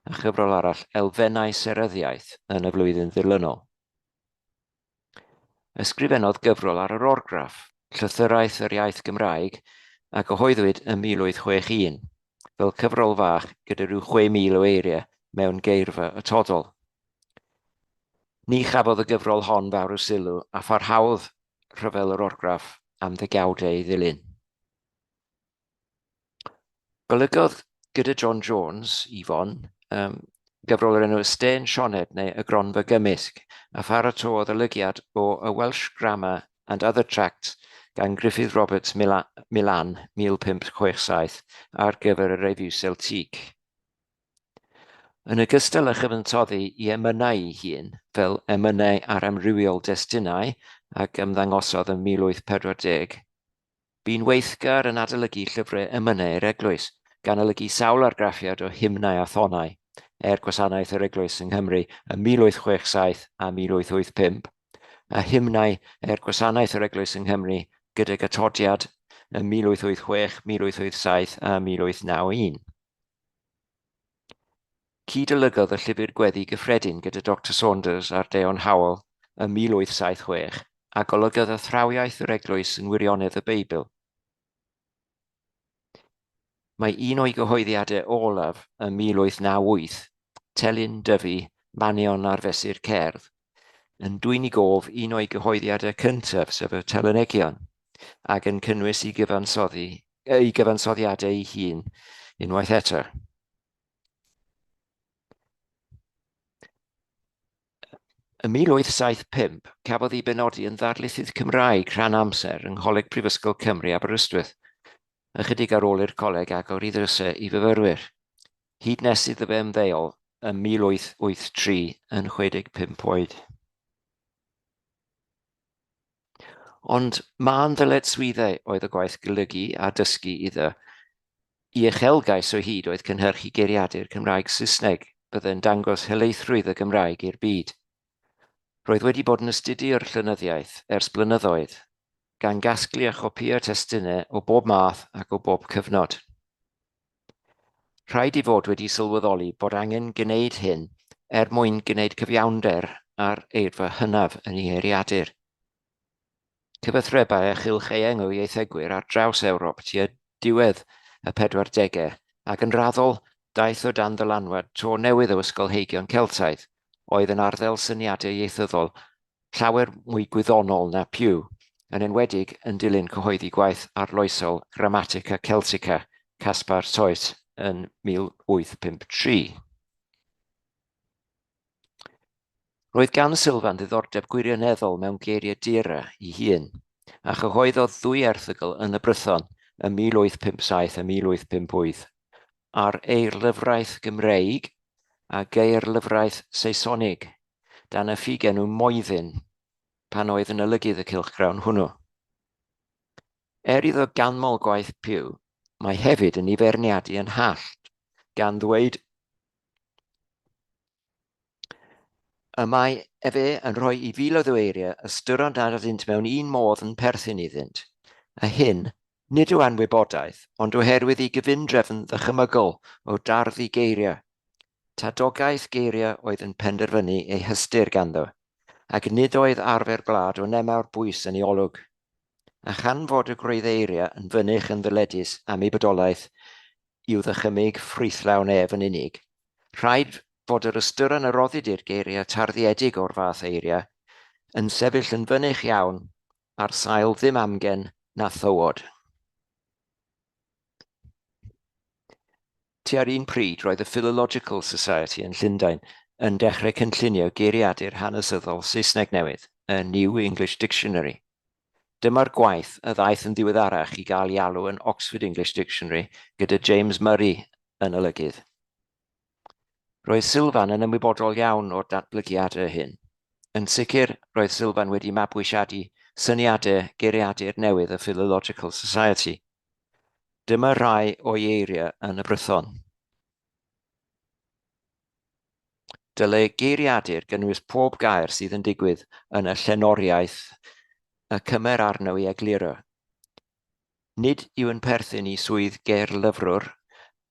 a chyfrol arall, Elfennau Seryddiaeth, yn y flwyddyn ddilynol. Ysgrifennodd gyfrol ar yr orgraff, Llythyraeth yr Iaith Gymraeg, a gyhoeddwyd ym 1861, fel cyfrol fach gyda rhyw 6,000 o eiriau mewn geirfa atodol. Ni chafodd y gyfrol hon fawr o sylw a pharhaodd Rhyfel yr Orgraff am ddegawdau i ddilyn. Golygodd gyda John Jones, Ifon, um, gyfrol o'r enw Ystên Sioned neu Y Gronfa Gymysg, a pharatôdd olygiad o A Welsh Grammar and Other Tracts gan Gruffydd Roberts Mila Milan 1567 ar gyfer y Revue Celtique. Yn ogystal â chyfansoddi i emynau ei hun, fel emynau ar amrywiol destunau ac ymddangosodd ym 1840, Bu'n weithgar yn adolygu llyfrau emynau i'r eglwys, gan olygu sawl argraffiad o hymnau a thonau er gwasanaeth yr Eglwys yng Nghymru ym 1867 a 1885, a hymnau er gwasanaeth yr Eglwys yng Nghymru gydag atodiad ym 1886, 1887 a 1891. Cyd-olygodd y Llyfr Gweddi Gyffredin gyda Doctor Saunders a'r Deon Howell ym 1876. a golygodd athrawiaeth yr Eglwys yn wirionedd y Beibl. Mae un o'i gyhoeddiadau olaf ym 1898, Telyn Dyfi, Manion ar Fesur Cerdd, yn dwyn i gof un o'i gyhoeddiadau cyntaf, sef y Telynegion, ac yn cynnwys ei gyfansoddi, ei gyfansoddiadau ei hun unwaith eto. Ym 1875, cafodd ei benodi yn ddarlithydd Cymraeg rhan amser yng Ngholeg Prifysgol Cymru Aberystwyth, ychydig ar ôl i'r coleg agor ei ddrysau i fyfyrwyr, hyd nes iddo fe ymddeol ym 1883 yn 65 oed. Ond mân ddyletswyddau oedd y gwaith golygu a dysgu iddo. I uchelgais o hyd oedd cynhyrchu geiriadur Cymraeg-Saesneg fydde'n dangos helaethrwydd y Gymraeg i'r byd. Roedd wedi bod yn astudio'r llenyddiaeth ers blynyddoedd, gan gasglu a chopïo testunau o bob math ac o bob cyfnod. Rhaid ei fod wedi sylweddoli bod angen gwneud hyn er mwyn gwneud cyfiawnder â'r eirfa hynaf yn ei eiriadur. Cyfathrebai â chylch eang o ieithegwyr ar draws Ewrop tua diwedd y pedwardegau ac yn raddol daeth o dan ddylanwad to newydd o ysgolheigion Celtaidd oedd yn arddel syniadau ieithyddol llawer mwy gwyddonol na Pugh, yn enwedig yn dilyn cyhoeddi gwaith arloesol Grammatica Celtica Caspar Toit yn 1853. Roedd gan Silvan ddiddordeb gwirioneddol mewn geiriadura ei hun, a chyhoeddodd ddwy erthygl yn y Brython ym 1857 a 1858 ar eirlyfraeth Gymreig a geirlyfraeth Seisonig. dan y ffugenw Moeddyn pan oedd yn olygydd y cylchgrawn hwnnw. Er iddo ganmol gwaith Pugh, mae hefyd yn ei feirniadu yn hallt, gan ddweud Y mae efe yn rhoi i filoedd o eiriau ystyron nad ydynt mewn un modd yn perthyn iddynt, a hyn, nid o anwybodaeth, ond oherwydd ei gyfundrefn ddychymygol o darddu geiriau. Tadogaeth geiriau oedd yn penderfynu ei hystyr ganddo, ac nid oedd arfer gwlad o nemawr bwys yn ei olwg. A chan fod y gwreiddeiriau yn fynych yn ddyledus am eu bodolaeth i'w ddychymyg ffrwythlawn ef yn unig, rhaid fod yr ystyron a roddid i'r geiriau tarddiedig o'r fath eiriau yn sefyll yn fynych iawn ar sail ddim amgen na thywod. Tua'r un pryd, roedd y Philological Society yn Llundain yn dechrau cynllunio geiriadur hanesyddol Saesneg newydd, y New English Dictionary. Dyma'r gwaith a ddaeth yn ddiweddarach i gael ei alw yn Oxford English Dictionary gyda James Murray yn olygydd. Roedd Silvan yn ymwybodol iawn o'r datblygiadau hyn. Yn sicr, roedd Silvan wedi mabwysiadu syniadau geiriadur newydd y Philological Society. Dyma rai o'i eiriau yn y Brython. Dylai geiriadur gynnwys pob gair sydd yn digwydd yn y llenoriaeth y cymer arno i egluro. Nid yw'n perthyn i swydd geirlyfrwr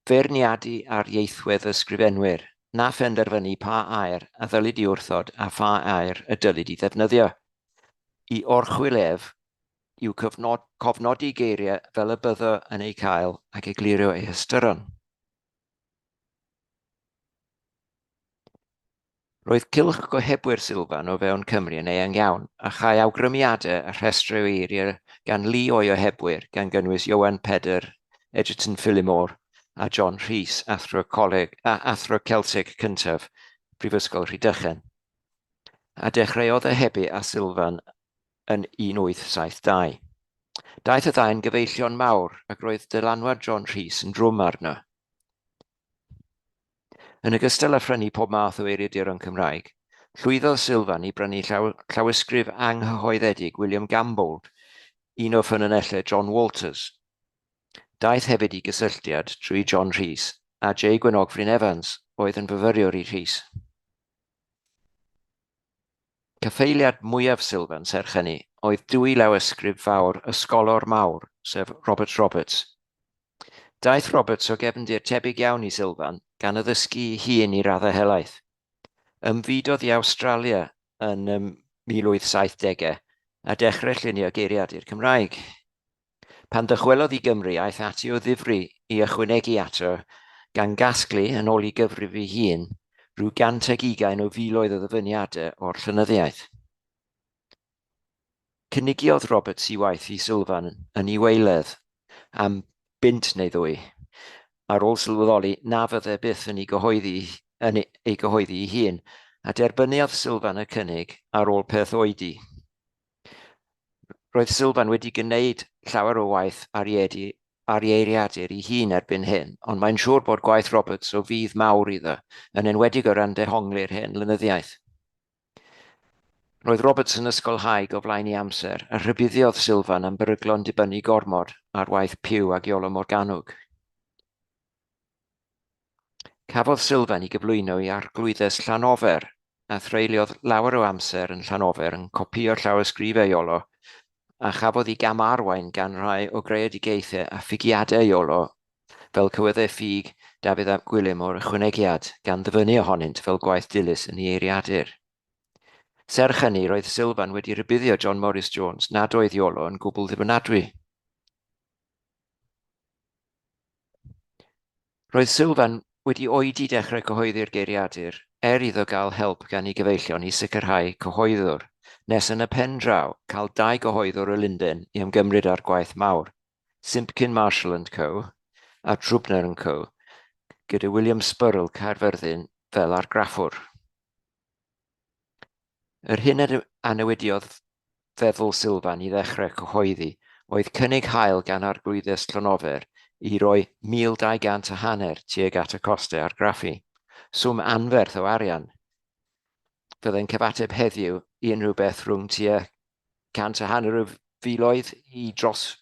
feirniadu ar ieithwedd ysgrifenwyr, na phenderfynu pa air a ddylid i wrthod a pha air y dylid i ddefnyddio. I orchwyl ef, yw cyfnod, cofnodi geiriau fel y byddo yn eu cael ac egluro eu hystyron. Roedd cylch gohebwyr Silvan o fewn Cymru yn eang iawn, a chai awgrymiadau a rhestrau o eiriau gan lu o'i ohebwyr, gan gynnwys Ioan Pedr, Egerton Phillimore a John Rhys, athro, coleg, a athro Celteg cyntaf Prifysgol Rhydychen. A dechreuodd ohebu â Silvan yn 1872. Daeth y ddau'n gyfeillion mawr ac roedd dylanwad John Rhys yn drwm arno. Yn ogystal â phrynu pob math o eiriaduron Cymraeg, llwyddodd Silvan i brynu llaw, llawysgrif anghyhoeddedig William Gambold, un o ffynonellau John Walters. Daeth hefyd i gysylltiad trwy John Rhys a J Gwenogfryn Evans, oedd yn fyfyriwr i Rhys. Cyfeiliad mwyaf Silvan, serch hynny, oedd dwy lawysgrif fawr ysgolor mawr, sef Robert Roberts. Daeth Roberts o gefndir tebyg iawn i Silvan, gan addysgu ei hun i raddau helaeth. Ymfudodd i Awstralia yn y 1870au a dechrau llunio geiriadur Cymraeg. Pan ddychwelodd i Gymru aeth ati o ddifri i ychwanegu ato, gan gasglu, yn ôl ei gyfrif ei hun, rhyw 120 o filoedd o ddyfyniadau o'r llenyddiaeth. Cynigiodd Roberts ei waith i Sylfan yn ei waeledd am bunt neu ddwy, ar ôl sylweddoli na fydde byth yn ei gyhoeddi yn ei gyhoeddi ei hun, a derbyniodd Sylfan y cynnig ar ôl peth oedi. Roedd Sylfan wedi gwneud llawer o waith ar ei ar ei eiriadur ei hun erbyn hyn, ond mae'n siŵr bod gwaith Roberts o fudd mawr iddo, yn enwedig o ran dehongli'r hen lenyddiaeth. Roedd Roberts yn ysgolhaig o flaen ei amser, a rhybuddiodd Sylfan am beryglon dibynnu gormod ar waith Pugh ac Iolo Morganwg. Cafodd Sylfan ei gyflwyno i arglwyddes Llanofer, a threuliodd lawer o amser yn Llanofer yn copïo llawysgrifau Iolo, a chafodd ei gamarwain gan rai o greadigaethau a ffugiadau Iolo fel cywyddau ffug Dafydd ap Gwilym o'r Ychwanegiad, gan ddyfynnu ohonynt fel gwaith dilys yn ei eiriadur. Serch hynny, roedd Sylfan wedi rhybuddio John Morris Jones nad oedd Iolo yn gwbl ddibynadwy. Roedd Sylfan wedi oedi dechrau cyhoeddi'r geiriadur, er iddo gael help gan ei gyfeillion i sicrhau cyhoeddwr, nes yn y pen draw cael dau gyhoeddwr o Lunden i ymgymryd â'r gwaith mawr. Simpkin Marshall and Co a Trubner and Co, gyda William Spurrell, Caerfyrddin, fel argraffwr. Yr hyn a newidiodd feddwl Sylfan i ddechrau cyhoeddi oedd cynnig hael gan Arglwyddes Llanofer i roi 1,200 a hanner tuag at y costau argraffu, swm anferth o arian, fyddai'n cyfateb heddiw i unrhyw beth rhwng tua cant a hanner o filoedd i dros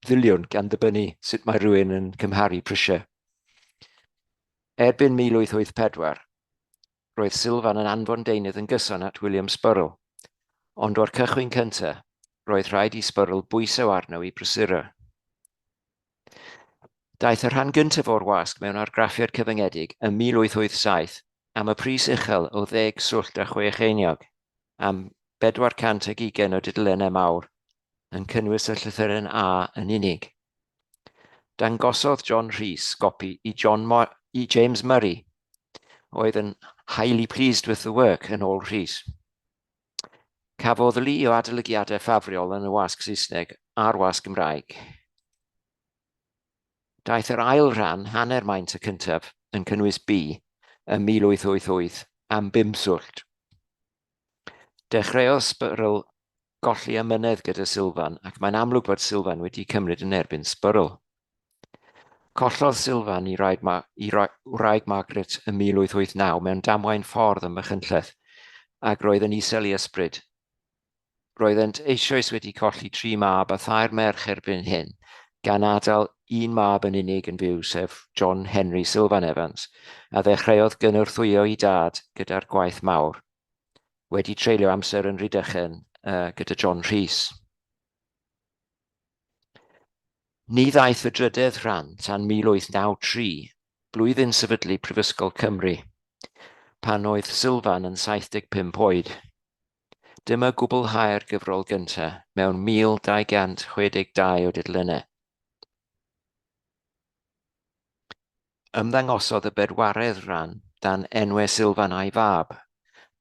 filiwn, gan ddibynnu sut mae rhywun yn cymharu prisiau. Erbyn 1884, roedd Sylfan yn anfon deunydd yn gyson at William Spurrell, ond o'r cychwyn cyntaf, roedd rhaid i Spurrell bwyso arno i brysuro. Daeth y rhan gyntaf o'r wasg mewn argraffiad cyfyngedig ym 1887 am y pris uchel o ddeg swllt a chwe cheiniog, am 420 o dudalennau mawr, yn cynnwys y llythyren A yn unig. Dangosodd John Rhys gopi i, John Mo i James Murray, oedd yn highly pleased with the work, yn ôl Rhys. Cafodd lu o adolygiadau ffafriol yn y wasg Saesneg a'r wasg Gymraeg. Daeth yr ail rhan, hanner maint y cyntaf, yn cynnwys B, ym 1888 am bum swllt. Dechreuodd Spurrell golli amynedd gyda Sylfan ac mae'n amlwg bod Sylfan wedi cymryd yn erbyn Spurrell. Collodd Sylfan i wraig, Ma i wraig Margaret ym 1889 mewn damwain ffordd ym Machynlleth, ac roedd yn isel ei ysbryd. Roeddent eisoes wedi colli tri mab a thair merch erbyn hyn, gan adael un mab yn unig yn fyw, sef John Henry Sylfan Evans, a ddechreuodd gynorthwyo ei dad gyda'r gwaith mawr, wedi treulio amser yn Rhydychen uh, gyda John Rhys. Ni ddaeth y drydedd rhan tan 1893, blwyddyn sefydlu Prifysgol Cymru, pan oedd Sylfan yn 75 oed. Dyma gwblhau'r gyfrol gyntaf mewn 1262 o dudalennau. Ymddangosodd y bedwaredd rhan dan enwau Sylfan a'i fab,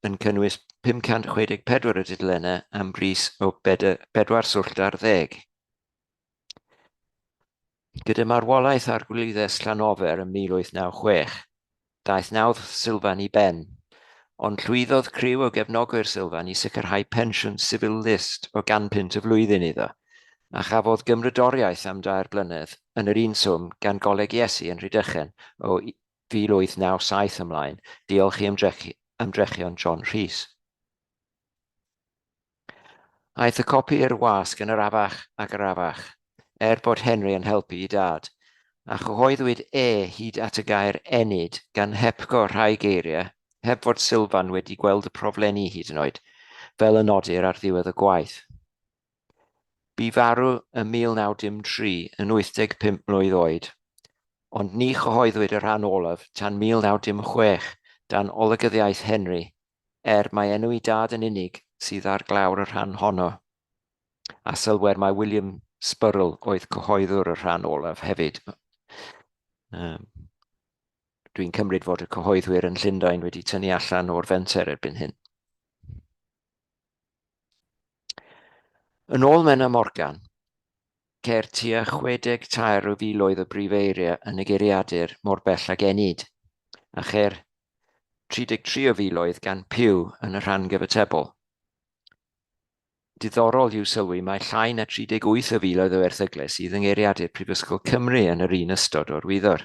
yn cynnwys 564 o dudalennau am bris o bedwar swllt ar ddeg. Gyda marwolaeth Arglwyddes Llanofer ym 1896, Daeth nawdd Sylfan i ben, ond llwyddodd criw o gefnogwyr Sylfan i sicrhau pensiwn sifil list o gan punt y flwyddyn iddo, a chafodd gymrodoriaeth am dair blynedd yn yr un swm gan Goleg Iesu yn Rhydychen o 1897 ymlaen, diolch i ymdrechion John Rhys. Aeth y copi i'r wasg yn arafach ac arafach, er bod Henry yn helpu i dad, a chyhoeddwyd e hyd at y gair enid gan hepgor rhai geiriau, heb fod Sylfan wedi gweld y proflenni hyd yn oed, fel y nodir ar ddiwedd y gwaith. Bu farw ym 1903 yn 85 mlwydd oed, ond ni chyhoeddwyd y rhan olaf tan 1906 dan olygyddiaeth Henry, er mai enw ei dad yn unig sydd ar glawr y rhan honno. A sylwer mae William Spurrell oedd cyhoeddwr y rhan olaf hefyd. Um, Dwi'n cymryd fod y cyhoeddwyr yn Llundain wedi tynnu allan o'r fenter erbyn hyn. Yn ôl Menna Morgan, ceir tua 63 o filoedd o brif eiriau yn y geiriadur mor bell ag Enid, a cheir 33 o filoedd gan Pugh yn y rhan gyfatebol. Diddorol yw sylwi mai llai na 38 o filoedd o erthyglau sydd yng Ngeiriadur Prifysgol Cymru yn yr un ystod o'r wyddor,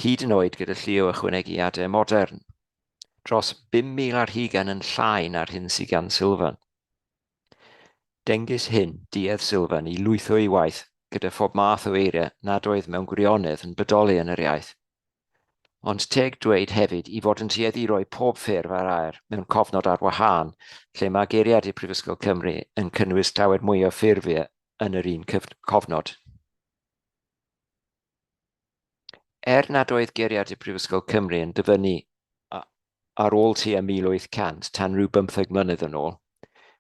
hyd yn oed gyda llu o ychwanegiadau modern. Dros 5,000 ar hugain yn llai na'r hyn sydd gan Silvan. Dengys hyn duedd Silvan i lwytho ei waith gyda phob math o eiriau nad oedd mewn gwirionedd yn bodoli yn yr iaith. Ond teg dweud hefyd i fod yn tueddu i roi pob ffurf ar air mewn cofnod ar wahân, lle mae Geiriadur Prifysgol Cymru yn cynnwys llawer mwy o ffurfiau yn yr un cofnod. Er nad oedd Geiriadur Prifysgol Cymru yn dyfynnu ar ôl tua 1800 tan rhyw bymtheg mlynedd yn ôl,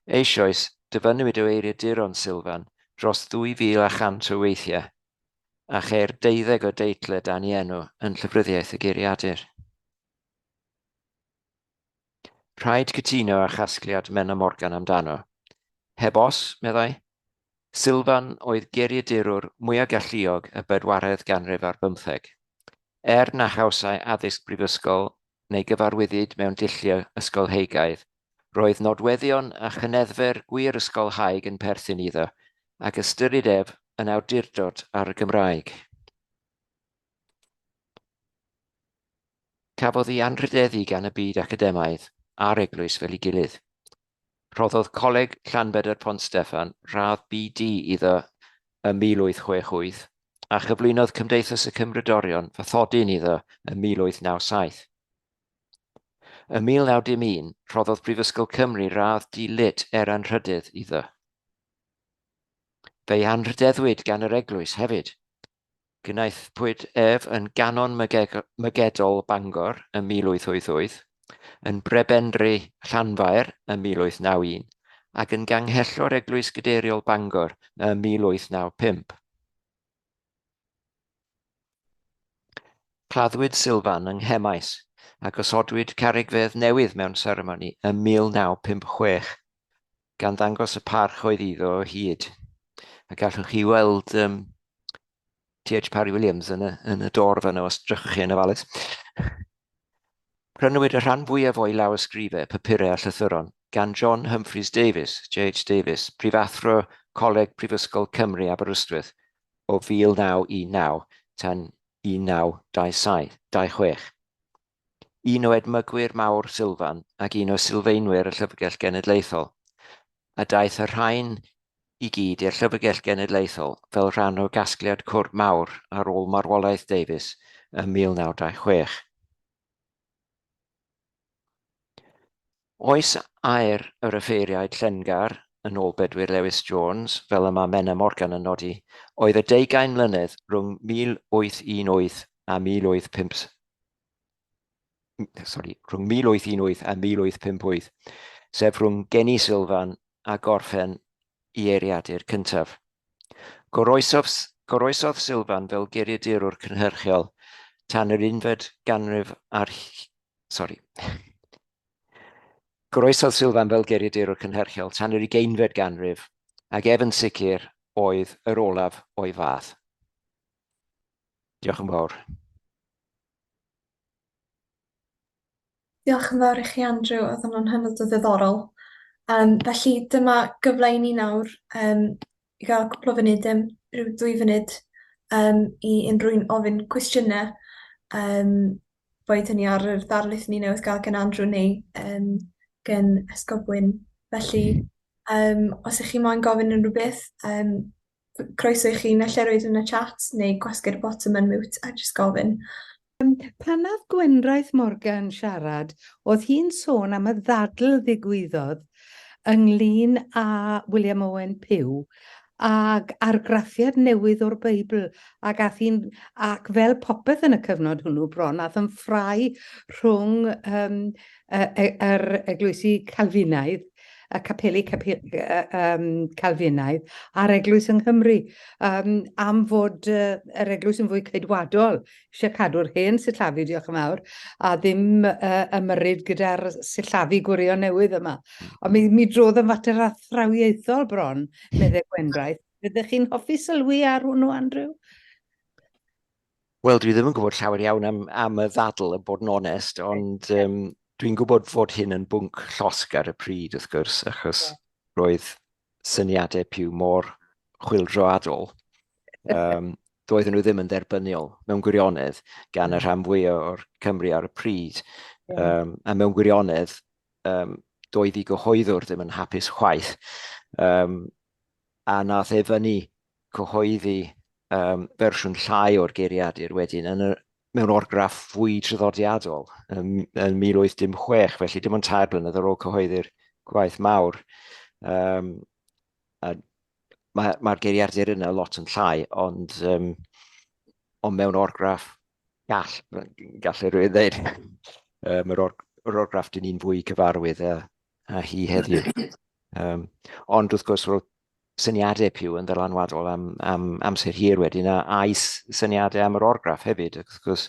eisoes dyfynnwyd o eiriaduron Silvan dros 2,100 o weithiau a cheir deuddeg o deitlau dan ei enw yn Llyfryddiaeth y Geiriadur. Rhaid cytuno â chasgliad Menna Morgan amdano. Heb os, meddai, Silvan oedd geiriadurwr mwyaf galluog y bedwaredd ganrif ar bymtheg. Er na chawsai addysg brifysgol neu gyfarwyddyd mewn dulliau ysgolheigaidd, Roedd nodweddion a chyneddfer gwir ysgolhaig yn perthyn iddo, ac ystyrid ef yn awdurdod ar y Gymraeg. Cafodd ei anrhydeddu gan y byd academaidd a'r eglwys fel ei gilydd. Rhoddodd Coleg Llanbedr Pont Steffan radd BD iddo ym 1868, a chyflwynodd Cymdeithas y Cymrodorion fathodyn iddo ym 1897. Ym 1911, rhoddodd Prifysgol Cymru radd D Litt er anrhydedd iddo. Fe'i anrhydeddwyd gan yr eglwys hefyd. Gwnaethpwyd ef yn Ganon Mygedol Bangor ym 1888, yn Brebendri Llanfair ym 1891, ac yn Ganghellor Eglwys Gadeiriol Bangor ym 1895. Claddwyd Silvan yng Nghemaes, a gosodwyd carreg fedd newydd mewn seremoni ym 1956, gan ddangos y parch oedd iddo o hyd. A gallwch chi weld um, T.H. Parry Williams yn y, yn y dorf yno os drychwch chi yn ofalus. Prynwyd y rhan fwyaf o'i lawysgrifau, papurau a llythyron gan John Humphreys Davies, J.H. Davies, prifathro Coleg Prifysgol Cymru Aberystwyth, o 1919 tan 1926. Un o edmygwyr mawr Silvan ac un o sylfaenwyr y Llyfrgell Genedlaethol, a daeth y rhain i gyd i'r Llyfrgell Genedlaethol fel rhan o gasgliad cwrdd mawr ar ôl marwolaeth Davies ym 1926. Oes aer yr offeiriaid llengar, yn ôl Bedwyr Lewis Jones, fel y mae Menna Morgan yn nodi, oedd y deugain mlynedd rhwng 1818 a 1858, sorry, rhwng 1818 a 1858, sef rhwng geni Silvan a gorffen i eiriadur cyntaf. Goroesodd, goroesodd Silvan fel geiriadurwr cynhyrchiol tan yr unfed ganrif ar Sori. Goroesodd Silvan fel geiriadurwr cynhyrchiol tan yr ugeinfed ganrif, ac ef yn sicr oedd yr olaf o'i fath. Diolch yn fawr. Diolch yn fawr i chi, Andrew. Oedd hwnna'n hynod o ddiddorol. Um, felly dyma gyfle i ni nawr um, i gael cwpl o funudau, rhyw ddwy funud, um, i unrhyw un ofyn cwestiynau, um, boed hynny ar yr ddarlith ni newydd gael gan Andrew neu um, gan Esgob Wyn. Felly, um, os ych chi moyn gofyn unrhyw beth, um, croeso i chi naill ai roid yn y chat neu gwasgu'r botwm unmute a jyst gofyn. Pan nath Gwendraeth Morgan siarad, oedd hi'n sôn am y ddadl ddigwyddodd ynglyn â William Owen Pugh ag argraffiad newydd o'r Beibl, ac ath hi'n, ac fel popeth yn y cyfnod hwnnw bron, ath yn ffrae rhwng um, yr eglwysi Calfinaidd. y capeli capi, um, Calfinaidd a'r eglwys yng Nghymru, um, am fod uh, yr eglwys yn fwy ceidwadol, eisiau cadw'r hen sillafu, diolch yn fawr, a ddim uh, ymyrryd gyda'r sillafu gwirion newydd yma. Ond mi, mi drodd yn fater athrawiaethol bron, meddai Gwendraeth. Fyddech chi'n hoffi sylwi ar hwnnw, Andrew? Wel, dwi ddim yn gwybod llawer iawn am, am y ddadl, y bod yn onest, ond um, dwi'n gwybod fod hyn yn bwnc llosg ar y pryd, wrth gwrs, achos yeah. roedd syniadau Pugh mor chwyldroadol. Um, doedden nhw ddim yn dderbyniol mewn gwirionedd gan y rhan fwyaf o'r Cymru ar y pryd. Yeah. Um, a mewn gwirionedd, um, doedd i gyhoeddwr ddim yn hapus chwaith. Um, a nath e fyny cyhoeddi um, fersiwn llai o'r geiriadur wedyn yn y, mewn orgraff fwy traddodiadol yn, yn 1816, felly dim ond tair blynedd ar ôl cyhoeddi'r gwaith mawr. Um, a mae'r mae geiriadur yna lot yn llai, ond, um, ond mewn orgraff gall, gallai rhywun ddeud. Um, yr, or, yr orgraff dyn ni'n fwy cyfarwydd â, â hi heddiw. Um, ond wrth gwrs, roedd syniadau Pugh yn ddylanwadol am, am amser hir wedyn, a a'i syniadau am yr orgraff hefyd. Ac wrth gwrs,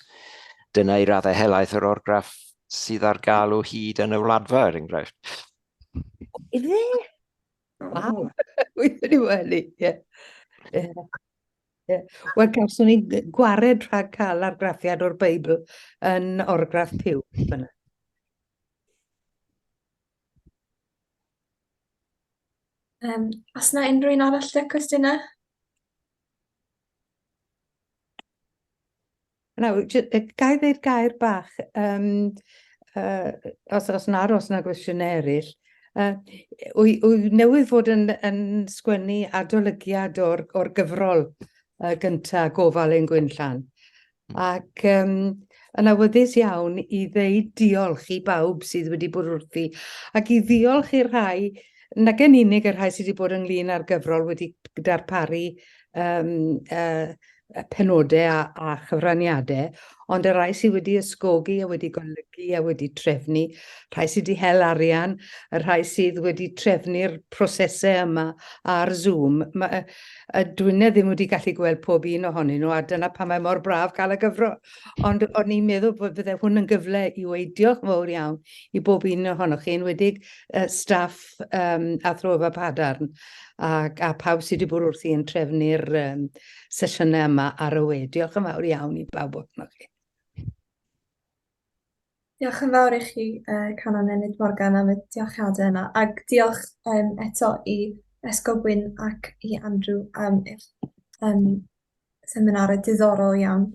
dyna i raddau helaeth yr orgraff sydd ar gael o hyd yn y wladfa, er enghraifft. Ife? Waw, wythwn i wely, ie. Ie. Wel, gawson ni gwared rhag cael argraffiad o'r Beibl yn orgraff Pugh. Fyna. Um, os yna unrhyw un arall lle cwestiynau? Nawr, ga i ddeud gair bach, um, uh, os, os na os yna gwestiynau eraill. Uh, wy, wy newydd fod yn, yn sgwennu adolygiad o'r, or gyfrol uh, gyntaf Gofal ein Gwynllan. Hmm. Ac um, yn awyddus iawn i ddeud diolch i bawb sydd wedi bod wrthi, ac i ddiolch i'r rhai, nag yn unig y rhai sydd wedi bod ynglyn â'r gyfrol wedi darparu um, uh, penodau a, a chyfraniadau, ond y rhai sydd wedi ysgogi a wedi golygu a wedi trefnu, rhai sydd wedi hel arian, y rhai sydd wedi trefnu'r prosesau yma ar Zoom. Mae, y Dwine ddim wedi gallu gweld pob un ohonyn nhw, a dyna pam mae mor braf cael y gyfro. Ond o'n i'n meddwl bod bydde hwn yn gyfle i weud diolch yn fawr iawn i bob un ohonoch chi, enwedig uh, staff um, Athrofa Padarn ac, a pawb sydd wedi bod wrthi yn trefnu'r um, sesiynau yma ar y we. Diolch yn fawr iawn i bawb ohonoch chi. Diolch yn fawr i chi, uh, Canon Enid Morgan, am y diolchiadau yna. Ac diolch um, eto i Esgob Wyn ac i Andrew am eich um, seminarau diddorol iawn.